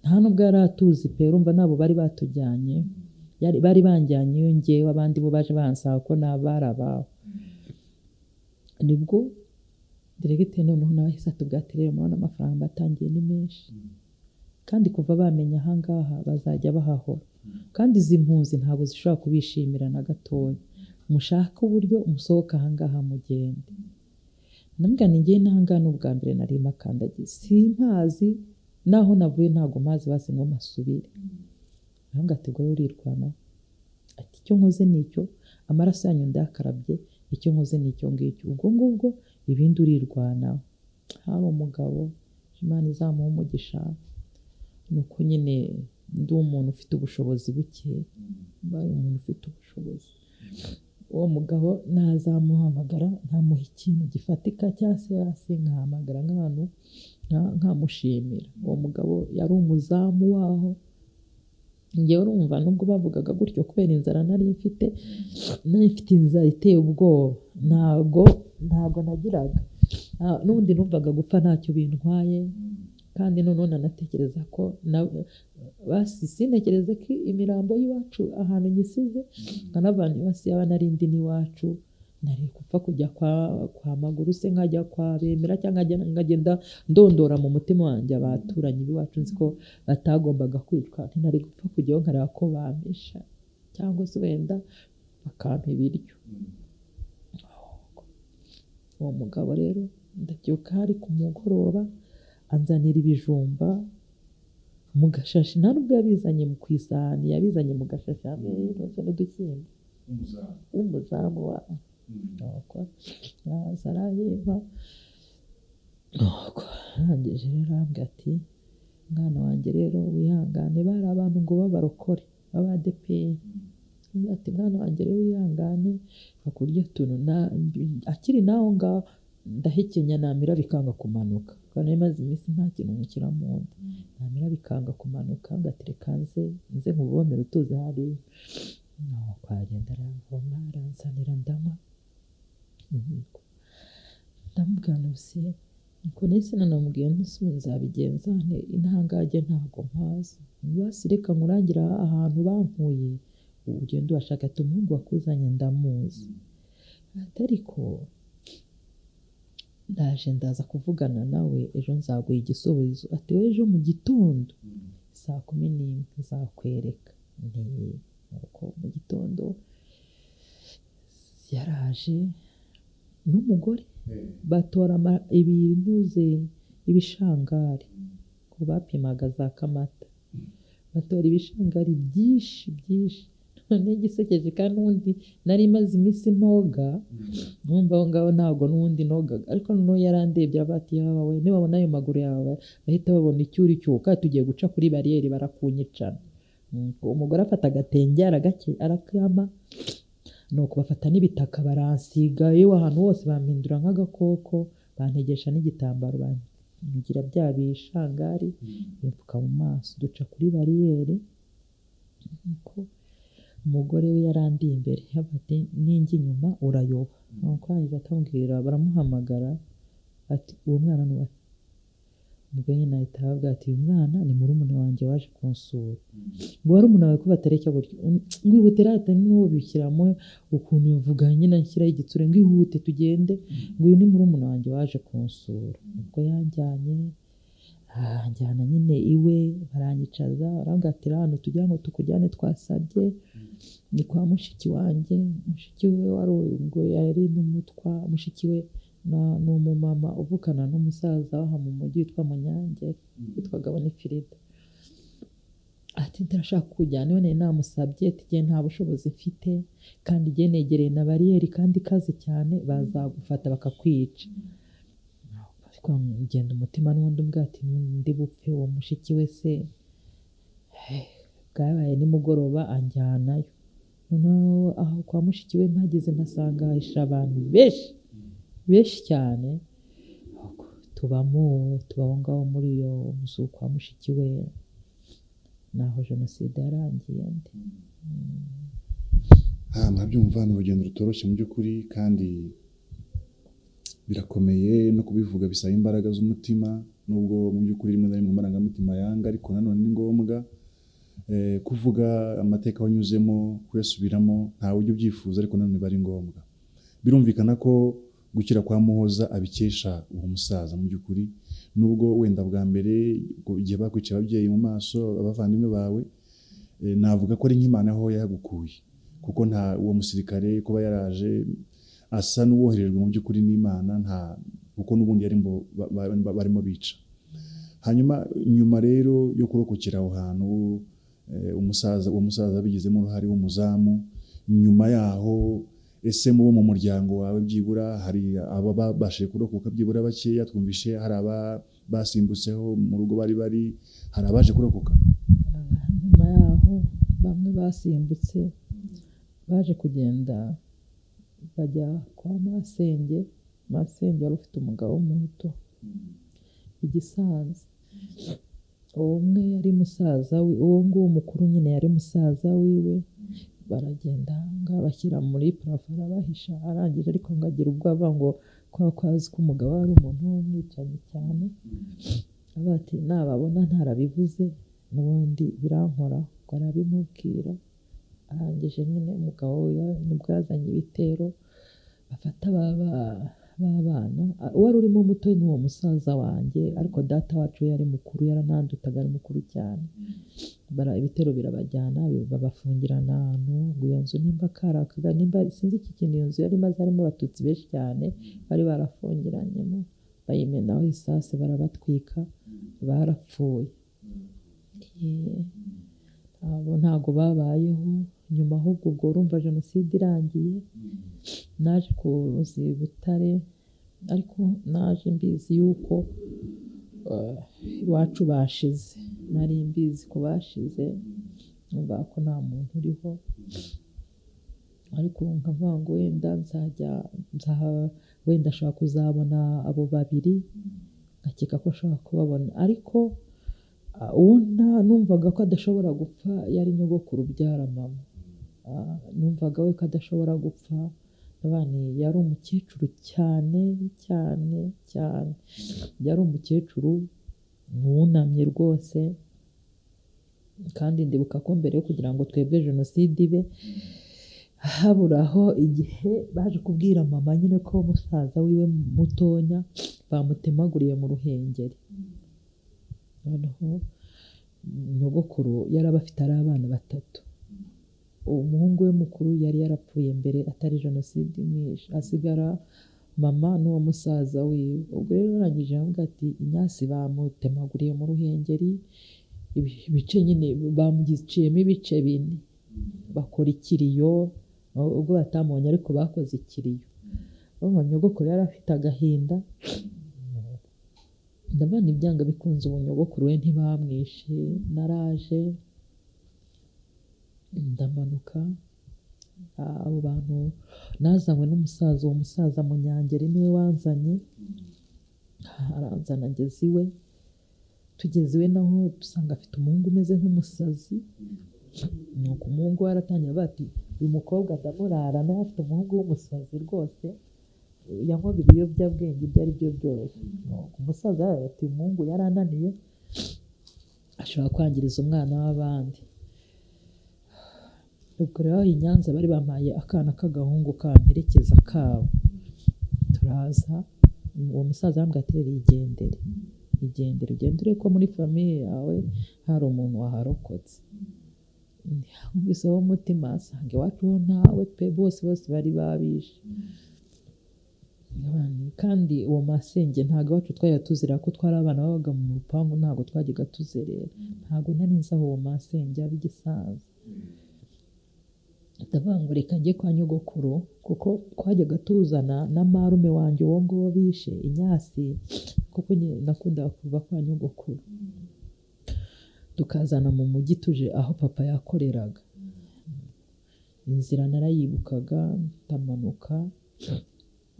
Speaker 2: nta nubwo yari atuzi pe. Urumva nabo bari batujyanye, bari banjyanye iyo ngewe, abandi bo baje bansaba ko nabari ababo. Nibwo diregiteri noneho nawe ahise atubwira ati rero murabona amafaranga batangiye ni menshi, kandi kuva bamenya ahangaha bazajya bahahora, kandi izi mpunzi ntabwo zishobora kubishimira na gatoya, mushake uburyo musohoka ahangaha mugende. Ndamubwira nti ngewe n'ahangaha ni ubwa mbere nari mpakandagiye, simpazi, naho navuye ntabwo mpazi, basi ngo mpasubire. Arambwira ati ubwo urirwanaho, ati icyo nkoze ni icyo, amaraso yanyu ndayakarabye, icyo nkoze ni icyo ngicyo, ubwo ngubwo ibindi urirwanaho. Hari umugabo, Imana izamuha umugisha, ni uko nyine ndi umuntu ufite ubushobozi buke, mbaye umuntu ufite ubushobozi, uwo mugabo nazamuhamagara nkamuha ikintu gifatika, cyangwa se hasi nkahamagara nk'abantu nkamushimira. Uwo mugabo yari umuzamu waho. Njyewe urumva nubwo bavugaga gutyo, kubera inzara nari mfite, nari mfite inzara iteye ubwoba, ntabwo nagiraga, n'ubundi numvaga gupfa ntacyo bintwaye. Kandi noneho nanatekereza ko basi sintekereze ko imirambo y'iwacu ahantu nyisize, nkanavana basi yaba nari ndi n'iwacu, nari gupfa kujya kwa Maguru se, nkajya kwa Bemera, cyangwa nkagenda ndondora mu mutima wanjye abaturanyi b'iwacu nzi ko batagombaga kwicwa, ntinari gupfa kujyaho nkareba ko bampisha cyangwa se wenda bakampa ibiryo. Uwo mugabo rero ndabyuka hari ku mugoroba, anzanira ibijumba mu gashashi, nta nubwo yabizanye ku isahani, yabizanye mu gashashi hamwe n'udushyimbo. W'umuzamu wa nuko araza arahimba. Nuko arangije rero arambwira ati mwana wanjye rero wihangane, bari abantu ngo b'abarokore b'abadeperi. Ati mwana wanjye rero wihangane bakurya utuntu. Akiri naho ngaho ndahekenya, namira bikanga kumanuka, kuko nari maze iminsi nta kintu nshyira mu nda, namira bikanga kumanuka. Ati reka nze nkuvomere utuzi hariya. Nuko aragenda aravoma, aranzanira, ndanywa. Ndamubwira nti se nuko nahise nanamubwira nti se ubu nzabigenza nte, intangage ntabwo mpazi, basi reka nkurangire ahantu bankuye ugende ubashake. Ati umuhungu wakuzanye ndamuzi, ati ariko ndaje ndaza kuvugana nawe ejo nzaguha igisubizo. Ati wowe ejo mu gitondo saa 11 nzakwereka. Nti nuko mu gitondo yaraje n'umugore, batora ibintuze ibishangari ngo bapimaga za kamata, batora ibishangari byinshi byinshi. None igisekeje, kandi n'ubundi nari maze iminsi ntoga, numva aho ngaho ntabwo n'ubundi nogaga, ariko noneho yarandebye aravuga ati yaba we, nibabona ayo maguru yawe bahita babona icyo uri cyo, kandi tugiye guca kuri bariyeri barakunyicana. Umugore afata agatenge arakama, nuko bafata n'ibitaka baransiga, yewe ahantu hose bampindura nk'agakoko, bantegesha n'igitambaro, bangira bya bishangari bimfuka mu maso, duca kuri bariyeri. Nuko umugore we yarandiye imbere, yavuga ati ninjya inyuma urayoba. Nuko arangije atamubwira, baramuhamagara ati uwo mwana ni uwahe? Ubwo nyine ahita ababwira ati uyu mwana ni murumuna wanjye waje kunsura. Ngo barumuna bawe ko batareshya gutya, ngo ihute rata, n'ubishyiramo ukuntu mvuga nyine nshyiraho igitsure, ngo ihute tugende, ngo uyu ni murumuna wanjye waje kunsura. Ubwo yanjyanye, anjyana nyine iwe, baranyicaza, barambwira ati hano tugira ngo tukujyane twasabye, ni kwa mushiki wanjye. Mushiki we wari ubwo yari n'umutwa, mushiki we ni umumama uvukana n'umusaza w'aha mu mujyi witwa Munyange, witwaga Bonifirida. Ati ndashaka kujyana iwe, nari namusabye, ati jye nta bushobozi mfite, kandi jye negereye na bariyeri kandi ikaze cyane, bazagufata bakakwica. Ariko ngenda umutima n'ubundi umbwira ati ndi bupfe, uwo mushiki we se. Bwabaye nimugoroba anjyanayo. Noneho aho kwa mushiki we mpageze mpasanga hahishe abantu benshi benshi cyane, tubamo tuba aho ngaho muri iyo nzu kwa mushiki we, naho jenoside yarangiye ndi.
Speaker 1: Murabyumva, ni urugendo rutoroshye mu by'ukuri, kandi birakomeye no kubivuga, bisaba imbaraga z'umutima, nubwo mu by'ukuri rimwe na rimwe amarangamutima yanga, ariko nanone ni ngombwa kuvuga amateka wanyuzemo, kuyasubiramo, ntawe ujya ubyifuza, ariko nanone biba ari ngombwa. Birumvikana ko gukira kwa Muhoza abikesha uwo musaza mu by'ukuri, nubwo wenda bwa mbere igihe bakwiciye ababyeyi mu maso, abavandimwe bawe, navuga ko ari nk'Imana aho yagukuye, kuko nta uwo musirikare kuba yaraje asa n'uwoherejwe mu by'ukuri n'Imana, nta kuko n'ubundi barimo bica. Hanyuma nyuma rero yo kurokokera aho hantu, uwo musaza abigizemo uruhare w'umuzamu, nyuma yaho ese mubo mu muryango wawe byibura hari aba babashije kurokoka byibura bakeya? Twumvishe hari aba basimbutseho mu rugo bari bari, hari abaje kurokoka?
Speaker 2: Nyuma yaho bamwe basimbutse baje kugenda bajya kwa masenge. Masenge wari ufite umugabo w'umuhutu i Gisanze. Uwo umwe yari musaza we, uwo nguwo mukuru nyine yari musaza wiwe, baragenda ngo abashyira muri parafo arabahisha, arangije ariko ngo agira ubwoba ngo kubera ko azi ko umugabo ari umuntu w'umwicanyi cyane, avuga ati nababona ntarabivuze n'ubundi birankora, ngo arabimubwira. Arangije nyine umugabo we nibwo yazanye ibitero bafata b'abana, uwari urimo muto ni uwo musaza wanjye, ariko data wacu yari mukuru, yaranandutaga ari mukuru cyane. Ibitero birabajyana, babafungirana ahantu, ngo iyo nzu nimba karakaga, nimba sinzi iki kintu iyo nzu yari imaze, harimo abatutsi benshi cyane bari barafungiranyemo, bayimenaho isase barabatwika, barapfuye. Abo ntago babayeho nyuma, ahubwo ubwo urumva jenoside irangiye naje kuza i Butare, ariko naje mbizi yuko iwacu bashize, nari mbizi ko bashize, numva ko nta muntu uriho, ariko nkavuga ngo wenda nzajya wenda ashobora kuzabona abo babiri, nkakeka ko ashobora kubabona, ariko uwo numvaga ko adashobora gupfa yari nyogokuru ubyara mama. Numvaga we ko adashobora gupfa, yari umukecuru cyane cyane cyane, yari umukecuru wunamye rwose, kandi ndibuka ko mbere yo kugira ngo twebwe jenoside ibe, haburaho igihe baje kubwira mama nyine ko musaza wiwe mutonya bamutemaguriye mu Ruhengeri. Noneho nyogokuru yari abafite ari abana batatu, umuhungu we mukuru yari yarapfuye mbere atari jenoside imwishe, hasigara mama n'uwo musaza wiwe. Ubwo rero barangije baravuga ati Inyasi bamutemaguriye mu Ruhengeri, ibice nyine bamuciyemo ibice bine, bakora ikiriyo, ubwo batamubonye ariko bakoze ikiriyo. Nyogokuru yari afite agahinda, ndabona ibyanga bikunze ubu nyogokuru we ntibamwishe. Naraje ndamanuka, abo bantu nazanywe n'umusaza, uwo musaza Munyangeri niwe wanzanye, aranzana ngeze iwe. Tugeze iwe naho dusanga afite umuhungu umeze nk'umusazi, nuko umuhungu we aratangira avuga ati uyu mukobwa ndamurara, nawe afite umuhungu w'umusazi rwose.
Speaker 3: Yanywaga ibiyobyabwenge ibyo ari byo byose. Nuko umusaza yaravuze ati umuhungu yarananiye, ashobora kwangiriza umwana w'abandi. Ubwo rero aho i Nyanza bari bampaye akana k'agahungu kamperekeza kabo, turaza. Uwo musaza arambwira ati rero igendere, igendere, ugende urebe ko muri famille yawe hari umuntu waharokotse. Nkubiseho umutima asanga iwacu ho ntawe pe, bose bose bari babishe. Kandi uwo masenge ntabwo iwacu twajya tuzerera, ko twari abana babaga mu rupangu, ntabwo twajyaga tuzerera, ntabwo nari nzi aho uwo masenge aba igisaza. Ndavuga ngo reka njye kwa nyogokuru, kuko twajyaga tuzana na marume wanjye uwo nguwo bishe inyasi, kuko nakundaga kuva kwa nyogokuru tukazana mu mujyi tuje aho papa yakoreraga. Inzira narayibukaga, ndamanuka,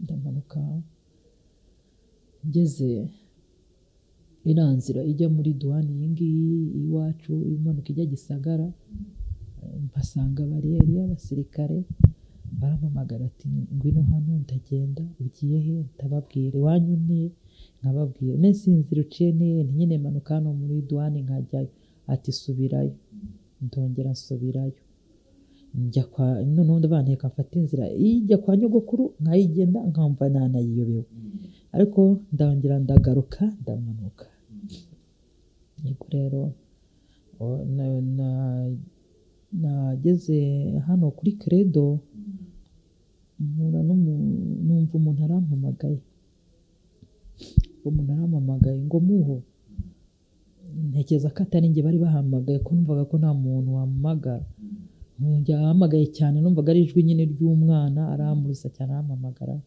Speaker 3: ndamanuka ngeze iriya nzira ijya muri duwani iyi ngiyi iwacu imanuka ijya Gisagara, mpasanga bariyeri y'abasirikare, barampamagara ati ngwino hano. Ndagenda. Ugiye he? Ndababwira. Iwanyu ni? Nkababwira. Nese inzira uciye ni? Nyine manuka hano muri duwani nkajyayo. Ati subirayo. Ndongera nsubirayo, njya kwa noneho ndabanteka mfata inzira ijya kwa nyogokuru, nkayigenda nkamva nanayiyobewe, ariko ndongera ndagaruka ndamanuka. Yego rero nageze hano kuri Credo, mpura numva umuntu arampamagaye, umuntu arampamagaye ngo muho. Ntekereza ko atari njye bari bahamagaye, ko numvaga ko nta muntu wampamagara. Yahamagaye cyane, numvaga ari ijwi nyine ry'umwana, arambuza cyane arampamagara.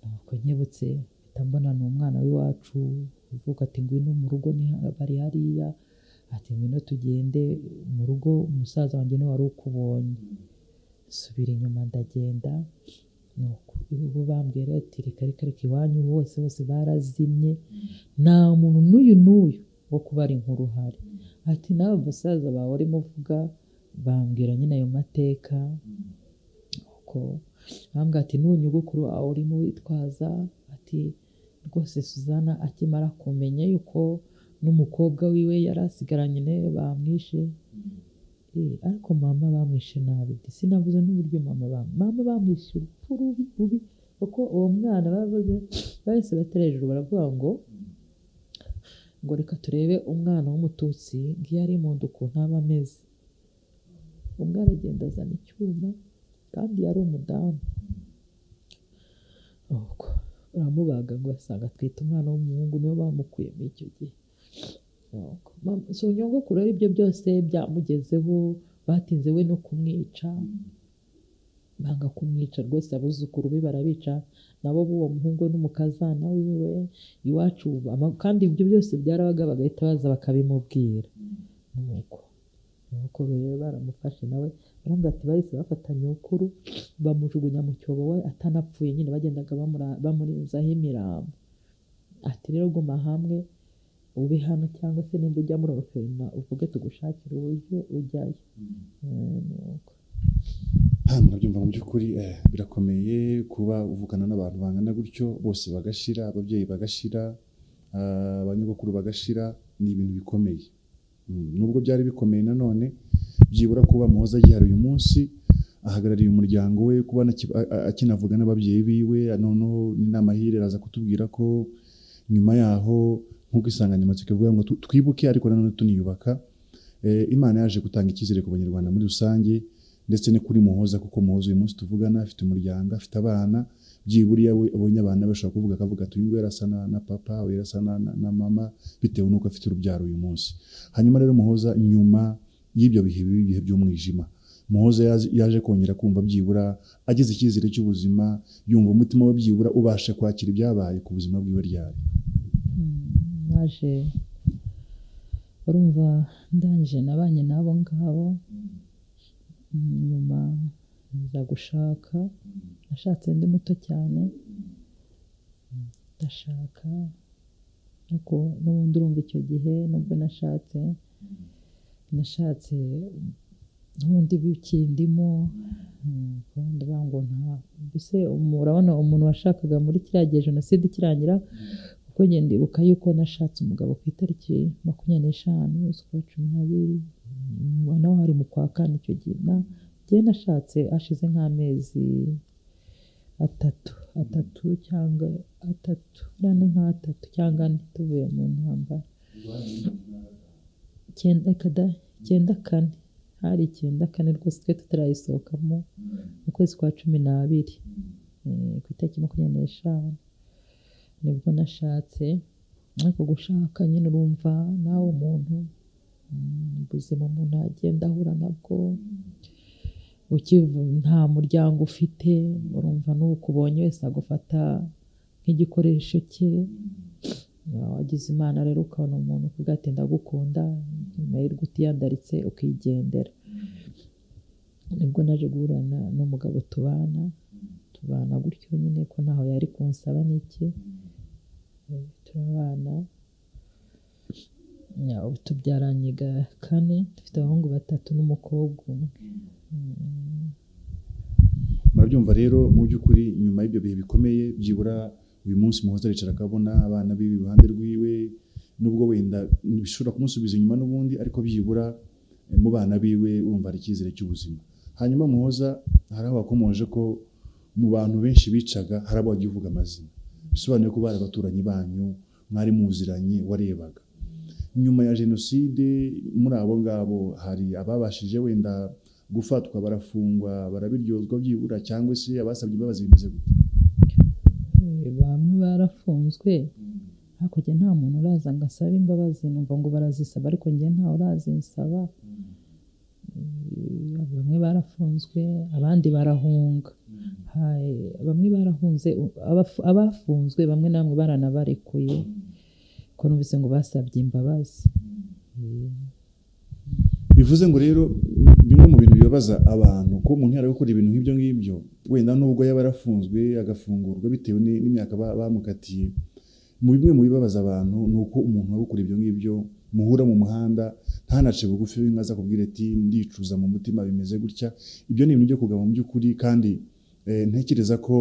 Speaker 3: Nuko nkebutse mpita mbona ni umwana w'iwacu uvuka, ati ngwino mu rugo, bari hariya, ati ngwino tugende mu rugo, umusaza wanjye niwe wari ukubonye. Nsubira inyuma ndagenda. Nuko ubu bambwira ati reka reka reka, iwanyu hose hose barazimye, nta muntu n'uyu n'uyu wo kubara inkuru uhari. Ati nawe basaza bawe urimo uvuga, bambwira nyine ayo mateka. Uko bambwira ati n'uyu nyogokuru wawe urimo witwaza, ati rwose Suzana akimara kumenya yuko n'umukobwa wiwe yari asigaranye nawe bamwishe. Ariko mama bamwishe nabi, sinavuze n'uburyo mama bamwishe urupfu rubi rubi, kuko uwo mwana bavuze bahise batera hejuru baravuga ngo reka turebe umwana w'umututsi ngiyo ari mu nda ukuntu aba ameze. Umwe aragenda azana icyuma, kandi yari umudamu, nuko baramubaga ngo basanga atwite umwana w'umuhungu, niwe bamukuyemo icyo gihe. So nyogokuru rero ibyo byose byamugezeho, batinze we no kumwica, banga kumwica rwose, abuzukuru be barabica nabo b'uwo muhungu we n'umukazana wiwe iwacu. Kandi ibyo byose byarabaga bagahita baza bakabimubwira. Nuko nyogokuru rero baramufashe nawe, baramubwira ati bahise bafata nyokuru bamujugunya mu cyobo we atanapfuye nyine, bagendaga bamurenzaho imirambo. Ati rero guma hamwe ube hano, cyangwa se nimba ujya muri orphelinat uvuge tugushakire uburyo ujyayo. Nuko
Speaker 1: Hano murabyumva mu by'ukuri, birakomeye kuba uvukana n'abantu bangana gutyo bose bagashira, ababyeyi bagashira, abanyogokuru bagashira, ni ibintu bikomeye. Nubwo byari bikomeye nanone, byibura kuba Muhoza agihari uyu munsi ahagarariye umuryango we, kuba akinavuga n'ababyeyi biwe, noneho ni n'amahire araza kutubwira ko nyuma yaho nk'uko insanganyamatsiko ivuga ngo twibuke ariko nanone tuniyubaka, Imana yaje gutanga icyizere ku Banyarwanda muri rusange ndetse no kuri Muhoza, kuko Muhoza uyu munsi tuvugana afite umuryango, afite abana, byibura iyo abonye abana bashobora kuvuga akavuga ati uyu nguyu arasa na papa, uyu arasa na mama, bitewe n'uko afite urubyaro uyu munsi. Hanyuma rero Muhoza, nyuma y'ibyo bihe bibi, ibihe by'umwijima, Muhoza yaje kongera kumva byibura agize icyizere cy'ubuzima, yumva umutima we byibura ubasha kwakira ibyabaye ku buzima bwiwe ryari?
Speaker 2: Naje urumva ndangije nabanye n'abo ngabo, nyuma nza gushaka, nashatse ndi muto cyane, ndashaka, ariko n'ubundi urumva icyo gihe nubwo nashatse
Speaker 3: N'ubundi bikindimo. Ndavuga ngo nta, mbese urabona umuntu washakaga muri kiriya gihe jenoside ikirangira, kuko njye ndibuka yuko nashatse umugabo ku itariki 25 z'ukwa 12, naho hari mu kwa kane icyo gihe. Njye nashatse hashize nk'amezi atatu cyangwa atatu, ni nk'atatu cyangwa 4 tuvuye mu ntambara. 94, hari 94 rwose, twe tutarayisohokamo, mu kwezi kwa 12, ku itariki 25 nibwo nashatse. Ariko gushaka nyine urumva nawe umuntu, ubuzima umuntu agenda ahura nabwo, nta muryango ufite, urumva n'ukubonye wese agufata nk'igikoresho cye. Wagize Imana rero ukabona umuntu ukubwira ati ndagukunda, amahirwe utiyandaritse ukigendera. Nibwo naje guhura n'umugabo tubana gutyo nyine, ko ntaho yari kunsaba n'iki, turabana. Ubu tubyaranye 4, dufite abahungu 3 n'umukobwa umwe.
Speaker 1: Murabyumva rero, mu by'ukuri nyuma y'ibyo bihe bikomeye, byibura uyu munsi Muhoza aricara akabona abana biwe iruhande rwiwe, nubwo wenda bishobora kumusubiza inyuma n'ubundi, ariko byibura mu bana biwe urumva hari icyizere cy'ubuzima. Hanyuma Muhoza, hari aho wakomoje ko mu bantu benshi bicaga hari abo wagiye uvuga amazina, bisobanuye ko bari abaturanyi banyu, mwari muziranye, warebaga. Nyuma ya jenoside muri abo ngabo hari ababashije wenda gufatwa barafungwa barabiryozwa byibura, cyangwa se abasabye imbabazi, bimeze gute?
Speaker 3: Bamwe barafunzwe, ariko njye nta muntu uraza ngo asabe imbabazi. Numva ngo barazisaba, ariko njye ntawe urazinsaba. Bamwe barafunzwe, abandi barahunga. Bamwe barahunze, abafunzwe bamwe na bamwe baranabarekuye, ko numvise ngo basabye imbabazi.
Speaker 1: Bivuze ngo rero bimwe mu bintu bibabaza abantu, ko umuntu yari gukora ibintu nk'ibyo ngibyo, wenda nubwo yaba yarafunzwe agafungurwa bitewe n'imyaka bamukatiye, mu bimwe mu bibabaza abantu ni uko umuntu waba ukora ibyo ngibyo muhura mu muhanda ntanace bugufi ngo aza akubwire ati ndicuza mu mutima bimeze gutya. Ibyo ni ibintu byo kugaba mu by'ukuri, kandi ntekereza ko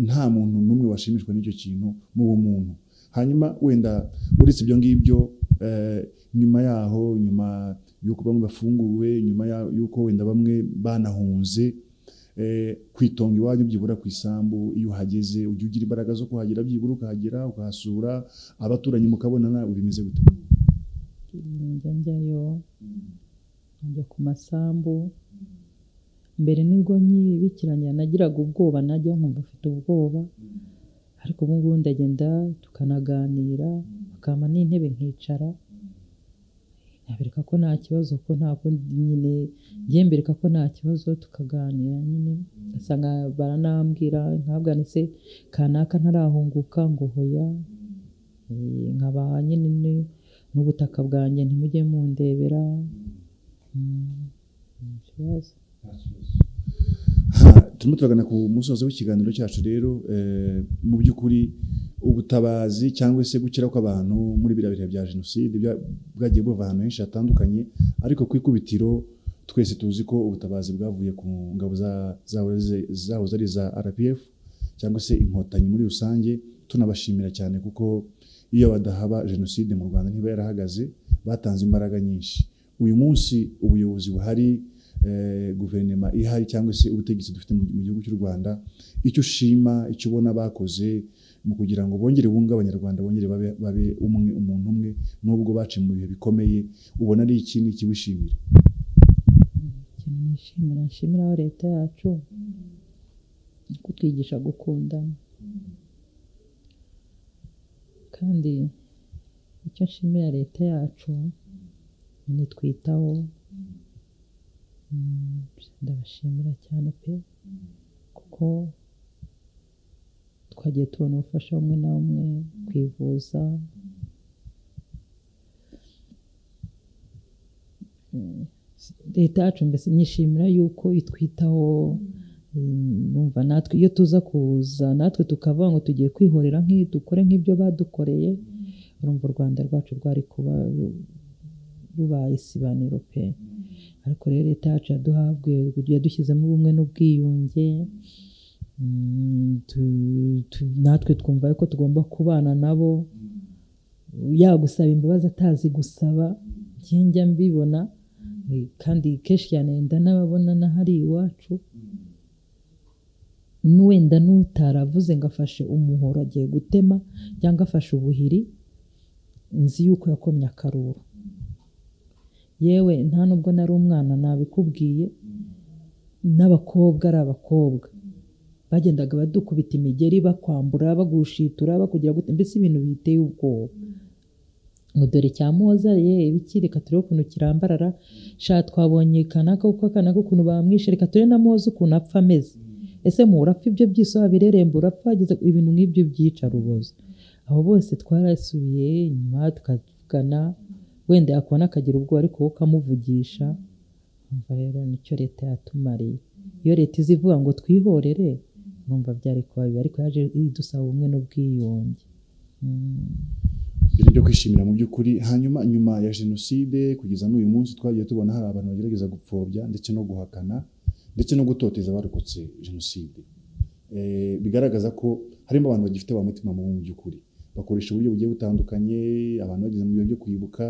Speaker 1: nta muntu n'umwe washimishwa n'icyo kintu mu bumuntu. Hanyuma wenda uretse ibyo ngibyo, nyuma yaho, nyuma y'uko bamwe bafunguwe, nyuma y'uko wenda bamwe banahunze, kwitonga iwanyu byibura ku isambu, iyo uhageze ujya ugira imbaraga zo kuhagera, byibura ukahagera ukahasura abaturanyi mukabonana, bimeze gute?
Speaker 3: Njya njyayo, njya ku masambu. Mbere nibwo nkibikiranya nagiraga ubwoba, najya nkumva mfite ubwoba, ariko ubu ngubu ndagenda tukanaganira, bakampa n'intebe nkicara, nkabereka ko nta kibazo, ko nta kundi nyine, njye mbereka ko nta kibazo, tukaganira nyine, ugasanga baranambwira, nkabwira nti se kanaka ntarahunguka, ngo hoya, nkabaha nyine n'ubutaka bwanjye ntimujye mundebera. Nta kibazo.
Speaker 1: Turimo turagana ku musozo w'ikiganiro cyacu rero. Mu by'ukuri ubutabazi cyangwa se gukira kw'abantu muri biriya bihe bya jenoside bwagiye buva ahantu henshi hatandukanye, ariko ku ikubitiro twese tuzi ko ubutabazi bwavuye ku ngabo zahoze ari iza RPF cyangwa se Inkotanyi muri rusange. Tunabashimira cyane kuko iyo badahaba jenoside mu Rwanda ntiba yarahagaze, batanze imbaraga nyinshi. Uyu munsi ubuyobozi buhari, guverinoma ihari cyangwa se ubutegetsi dufite mu gihugu cy'u Rwanda, icyo ushima, icyo ubona bakoze mu kugira ngo bongere bunge Abanyarwanda, bongere babe umwe, umuntu umwe, nubwo baciye mu bihe bikomeye, ubona ari iki n'iki wishimira?
Speaker 3: Ikintu nishimira, nshimiraho leta yacu, ni kutwigisha gukundana. Kandi icyo nshimira leta yacu, nitwitaho, ndabashimira cyane pe, kuko twagiye tubona ubufasha bumwe na bumwe, kwivuza, leta yacu mbese nyishimira yuko itwitaho. Numva natwe iyo tuza kuza natwe tukavuga ngo tugiye kwihorera dukore nk'ibyo badukoreye, urumva u Rwanda rwacu rwari kuba
Speaker 2: rubaye isibaniro pe. Ariko rero leta yacu yaduhabwe, yadushyizemo ubumwe n'ubwiyunge. Natwe twumva ko tugomba kubana nabo, yagusaba imbabazi atazi gusaba, njya mbibona. Kandi kenshi cyane ndanababona n'ahari iwacu, n'uwenda n'utaravuze ngo afashe umuhoro agiye gutema cyangwa afashe ubuhiri, nzi yuko yakomye akaruru. Yewe nta nubwo nari umwana nabikubwiye, n'abakobwa ari abakobwa bagendaga badukubita imigeri, bakwambura, bagushitura, bakugira gute, mbese ibintu biteye ubwoba. Ngo dore cya Muhoza ye ibiki, reka turebe ukuntu kirambarara, sha twabonye kanaka kuko kanaka ukuntu bamwishe, reka turebe na Muhoza ukuntu apfa ameze, ese mu urapfa ibyo byose wabireremba, urapfa wagize ibintu nk'ibyo byica rubozo. Abo bose twarasubiye inyuma tukavugana, wenda yakubona akagira ubwoba ariko wowe ukamuvugisha. Umva rero nicyo leta yatumariye. Iyo leta iza ivuga ngo twihorere, numva byari kuba bibi, ariko yaje idusaba ubumwe n'ubwiyunge.
Speaker 1: Ibintu byo kwishimira mu by'ukuri. Hanyuma nyuma ya jenoside kugeza n'uyu munsi twagiye tubona hari abantu bagerageza gupfobya ndetse no guhakana ndetse no gutoteza abarokotse jenoside. Bigaragaza ko harimo abantu bagifite wa mutima mubi mu by'ukuri, bakoresha uburyo bugiye butandukanye, abantu bageze mu bihe byo kwibuka.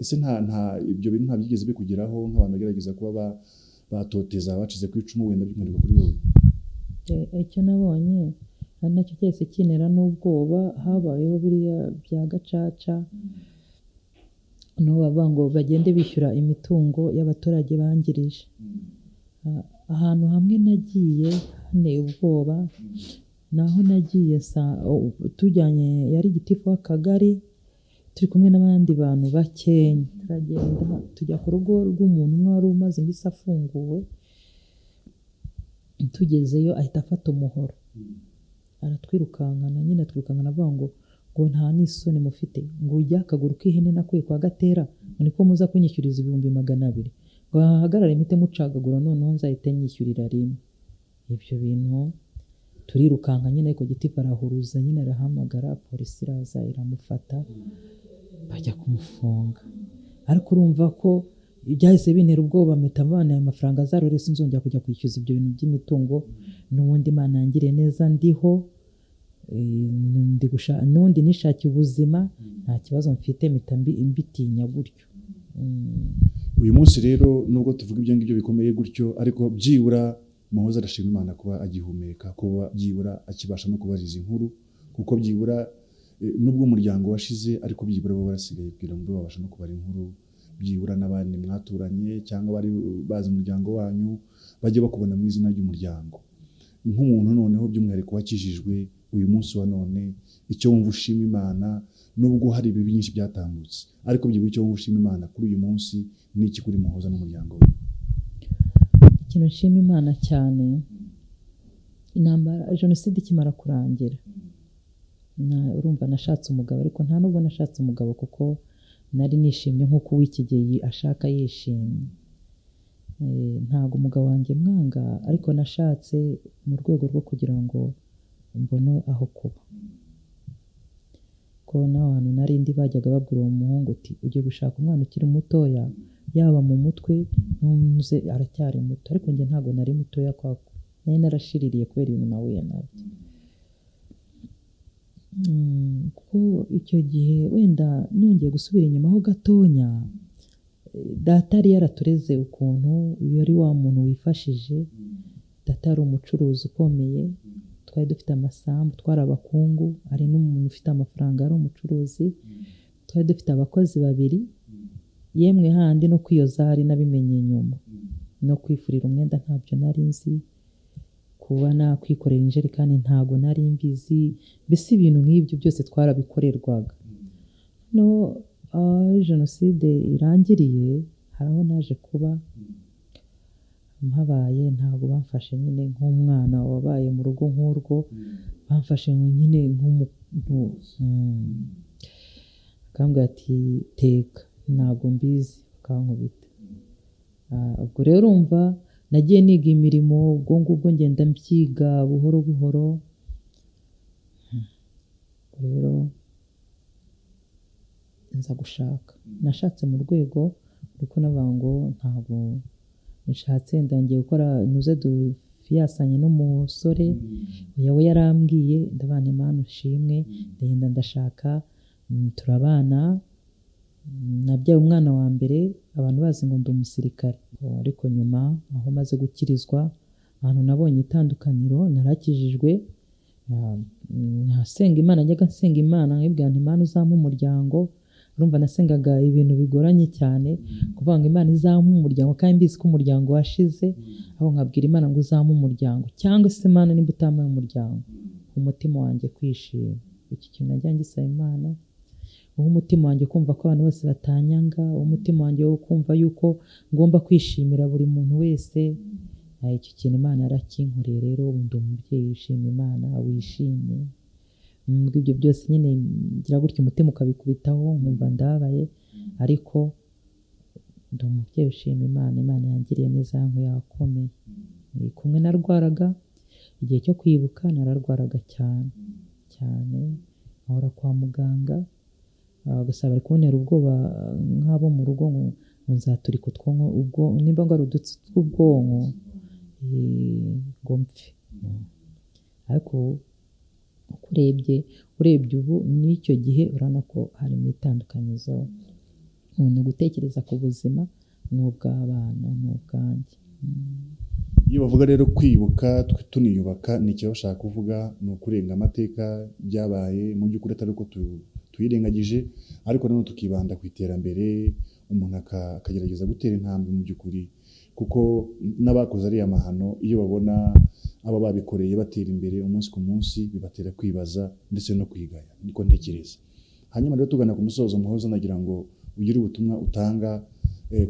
Speaker 1: Ese nta ibyo bintu nta byigeze bikugeraho nk'abantu bagerageza kuba batoteza abacize ku icumu, wenda by'umwihariko kuri wowe?
Speaker 2: Icyo nabonye ari nacyo cyahise kintera n'ubwoba, habayeho biriya bya gacaca, n'ubu bavuga ngo bagende bishyura imitungo y'abaturage bangirije. Ahantu hamwe nagiye hanteye ubwoba, naho nagiye tujyanye, yari gitifu w'akagari, turi kumwe n'abandi bantu bakenya, turagenda tujya ku rugo rw'umuntu umwe wari umaze iminsi afunguwe. Tugezeyo ahita afata umuhoro aratwirukankana nyine, atwirukankana avuga ngo nta n'isoni mufite, ngo ujye akaguru k'ihene nakuye kwa Gatera, ngo niko muza kunyishyuriza 200,000, ngo hahagarare mpite mucagagura noneho nzahite nyishyurira rimwe. Ibyo bintu turirukanka nyine, ariko gitifu arahuruza nyine, arahamagara polisi iraza iramufata, bajya kumufunga. Ariko urumva ko byahise bintera ubwoba, mpita mvana aya mafaranga azarore, sinzongera kujya kwishyuza ibyo bintu by'imitungo. N'ubundi Imana yangiriye neza ndiho, n'ubundi nishakiye ubuzima, nta kibazo mfite, mpita mbitinya gutyo.
Speaker 1: Uyu munsi rero nubwo tuvuga ibyo ngibyo bikomeye gutyo, ariko byibura Muhoza arashima Imana kuba agihumeka, kuba byibura akibasha no kubariza inkuru, kuko byibura nubwo umuryango washize ariko byibura bo barasigaye kugira ngo babashe no kubara inkuru, byibura n'abandi mwaturanye cyangwa bari bazi umuryango wanyu bajye bakubona mu izina ry'umuryango. Nk'umuntu noneho by'umwihariko wakijijwe uyu munsi wa none, icyo wumva ushima Imana nubwo hari ibibi byinshi byatambutse, ariko byibura icyo wumva ushima Imana kuri uyu munsi ni iki kuri Muhoza n'umuryango we?
Speaker 2: Ikintu nshima Imana cyane, intambara jenoside ikimara kurangira, urumva nashatse umugabo, ariko nta nubwo nashatse umugabo kuko nari nishimye nk'uko uw'iki gihe ashaka yishimye. Ntabwo umugabo wanjye mwanga, ariko nashatse mu rwego rwo kugira ngo mbone aho kuba. Ko n'ahantu nari ndi bajyaga babwira uwo muhungu uti ugiye gushaka umwana ukiri mutoya, yaba mu mutwe ntuze aracyari muto, ariko njye ntabwo nari mutoya kwako, nari narashiririye kubera ibintu nahuye nabyo. Kuko icyo gihe wenda nongeye gusubira inyuma ho gatonya, data yari yaratureze ukuntu yari wa muntu wifashije. Data yari umucuruzi ukomeye, twari dufite amasambu, twari abakungu, ari n'umuntu ufite amafaranga, ari umucuruzi, twari dufite abakozi babiri, yemwe handi no kwiyoza hari nabimenye nyuma, no kwifurira umwenda ntabyo nari nzi, kuba nakwikorera injerekani ntago nari mbizi, mbese ibintu nk'ibyo byose twarabikorerwaga. No aho jenoside irangiriye hari aho naje kuba mpabaye, ntabwo bamfashe nyine nk'umwana wabaye mu rugo nk'urwo, bamfashe nyine nk'umuntu. Bakambwira ati teka ntabwo mbizi, bakankubita. Ubwo rero urumva nagiye niga imirimo, ubwo ngubwo ngenda mbyiga buhoro buhoro. Rero Nza gushaka, nashatse mu rwego kuko navuga ngo ntabwo nshatse, ndangiye gukora ntuze dufiyasanye n'umusore. Oya, we yarambwiye, ndabana, Imana ushimwe, ndagenda ndashaka, turabana, nabyaye umwana wa mbere abantu bazi ngo ndi umusirikare. Ariko nyuma aho maze gukirizwa, ahantu nabonye itandukaniro, narakijijwe, nkasenga Imana, njyaga nsenga Imana nkibwira nti: "Imana, uzampe umuryango." Urumva nasengaga ibintu bigoranye cyane, kuvuga ngo Imana izampe umuryango kandi mbizi ko umuryango washize, aho nkabwira Imana ngo uzampe umuryango, cyangwa se Imana nimba utampaye umuryango, umutima wanjye kwishima. Iki kintu najya ngisaba Imana, uwo umutima wanjye kumva ko abantu bose batanyanga, uwo umutima wanjye wo kumva yuko ngomba kwishimira buri muntu wese. Icyo kintu Imana yarakinkoreye. Rero ubu ndi umubyeyi wishima Imana, wishimye. Ibyo byose nyine ngira gutya umutima ukabikubitaho nkumva ndababaye, ariko ndi umubyeyi ushima Imana. Imana yangiriye neza, yankuye ahakomeye. Kumwe narwaraga, igihe cyo kwibuka nararwaraga cyane cyane, nkahora kwa muganga. Gusa bari kuntera ubwoba nk'abo mu rugo ngo nzaturika utwonko, ubwo nimba ngo ari udutsi tw'ubwonko, ngo mpfe. Ariko uko urebye ubu n'icyo gihe, urabona ko harimo itandukanyirizo. Ubu gutekereza ku buzima ni ubw'abana, ni ubwanjye.
Speaker 1: Iyo bavuga rero kwibuka tuniyubaka, ni icyo bashaka kuvuga, ni ukurenga amateka byabaye mu by'ukuri, atari uko tuyirengagije, ariko nanone tukibanda ku iterambere, umuntu akagerageza gutera intambwe mu by'ukuri, kuko n'abakoze ariya mahano, iyo babona abo babikoreye batera imbere umunsi ku munsi, bibatera kwibaza ndetse no kwigaya, niko ntekereza. Hanyuma rero tugana ku musozo, Muhoza, nagira ngo ugire ubutumwa utanga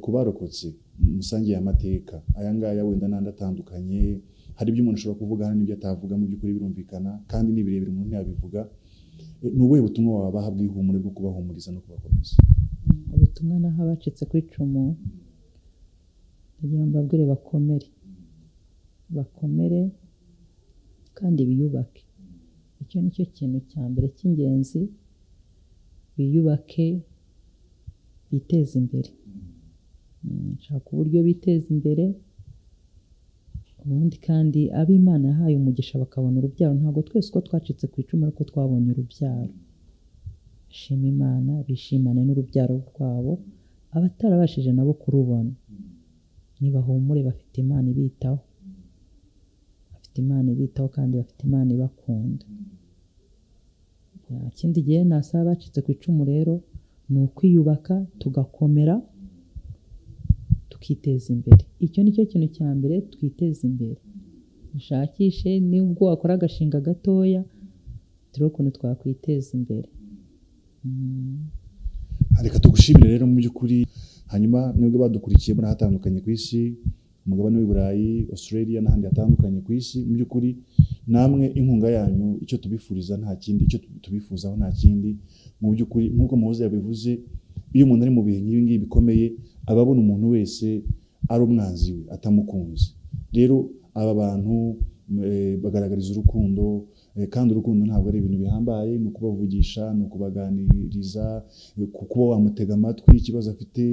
Speaker 1: ku barokotse musangiye amateka aya ngaya, wenda n'andi atandukanye. Hari ibyo umuntu ashobora kuvuga hano n'ibyo atavuga, mu by'ukuri birumvikana, kandi ni birebire, umuntu ntiyabivuga. Ni ubuhe butumwa wabaha bw'ihumure, bwo kubahumuriza no kubakomeza?
Speaker 2: Ubutumwa naho abacitse ku icumu, ndagira ngo mbabwire bakomere, bakomere kandi biyubake. Icyo ni cyo kintu cya mbere cy'ingenzi: biyubake, biteze imbere. Shaka uburyo biteza imbere. Ubundi kandi abo Imana yahaye umugisha bakabona urubyaro, ntabwo twese uko twacitse ku icumu ariko twabonye urubyaro. Shima Imana, bishimane n'urubyaro rwabo. Abatarabashije nabo kurubona, nibahumure, bafite Imana ibitaho, bafite Imana ibitaho kandi bafite Imana ibakunda. Ikindi gihe nasaba abacitse ku icumu rero ni ukwiyubaka, tugakomera, tukiteza imbere. Icyo ni cyo kintu cya mbere, twiteze imbere, dushakishe nubwo wakora agashinga gatoya, turebe ukuntu twakwiteza imbere.
Speaker 1: Reka tugushimire rero mu by'ukuri. Hanyuma mwebwe badukurikiye muri ahatandukanye ku isi, umugabane w'i Burayi, Australia n'ahandi hatandukanye ku isi, mu by'ukuri namwe inkunga yanyu, icyo tubifuriza nta kindi, icyo tubifuzaho nta kindi mu by'ukuri. Nk'uko Muhoza yabivuze, iyo umuntu ari mu bihe nk'ibi ngibi bikomeye, aba abona umuntu wese ari umwanzi we, atamukunze. Rero aba bantu bagaragariza urukundo, kandi urukundo ntabwo ari ibintu bihambaye, ni ukubavugisha, ni ukubaganiriza, kuba wamutega amatwi ikibazo afite,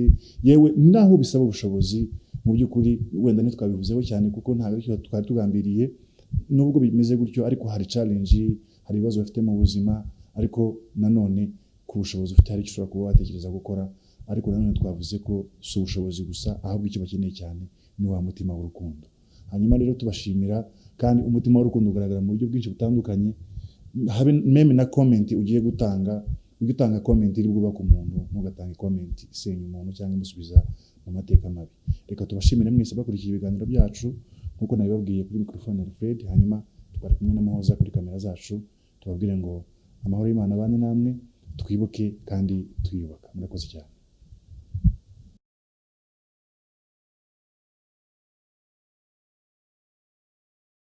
Speaker 1: yewe naho bisaba ubushobozi. Mu by'ukuri wenda ntitwabivuzeho cyane kuko ntabwo aricyo twari tugambiriye. Nubwo bimeze gutyo, ariko hari challenge, hari ibibazo bafite mu buzima, ariko nanone ku bushobozi ufite hari icyo ushobora kuba watekereza gukora. Ariko nanone twavuze ko si ubushobozi gusa, ahubwo icyo bakeneye cyane ni wa mutima w'urukundo. Hanyuma rero tubashimira, kandi umutima w'urukundo ugaragara mu buryo bwinshi butandukanye, habe même na comment ugiye gutanga, ujye utanga comment iri bwubake umuntu, ntugatange comment isenya umuntu cyangwa imusubiza mu mateka mabi. Reka tubashimire mwese bakurikiye ibiganiro byacu. Nk'uko nabibabwiye, kuri microphone Alfred, hanyuma twari kumwe na Muhoza kuri kamera zacu. Tubabwire ngo amahoro y'Imana abane namwe, twibuke kandi twiyubaka. Murakoze cyane.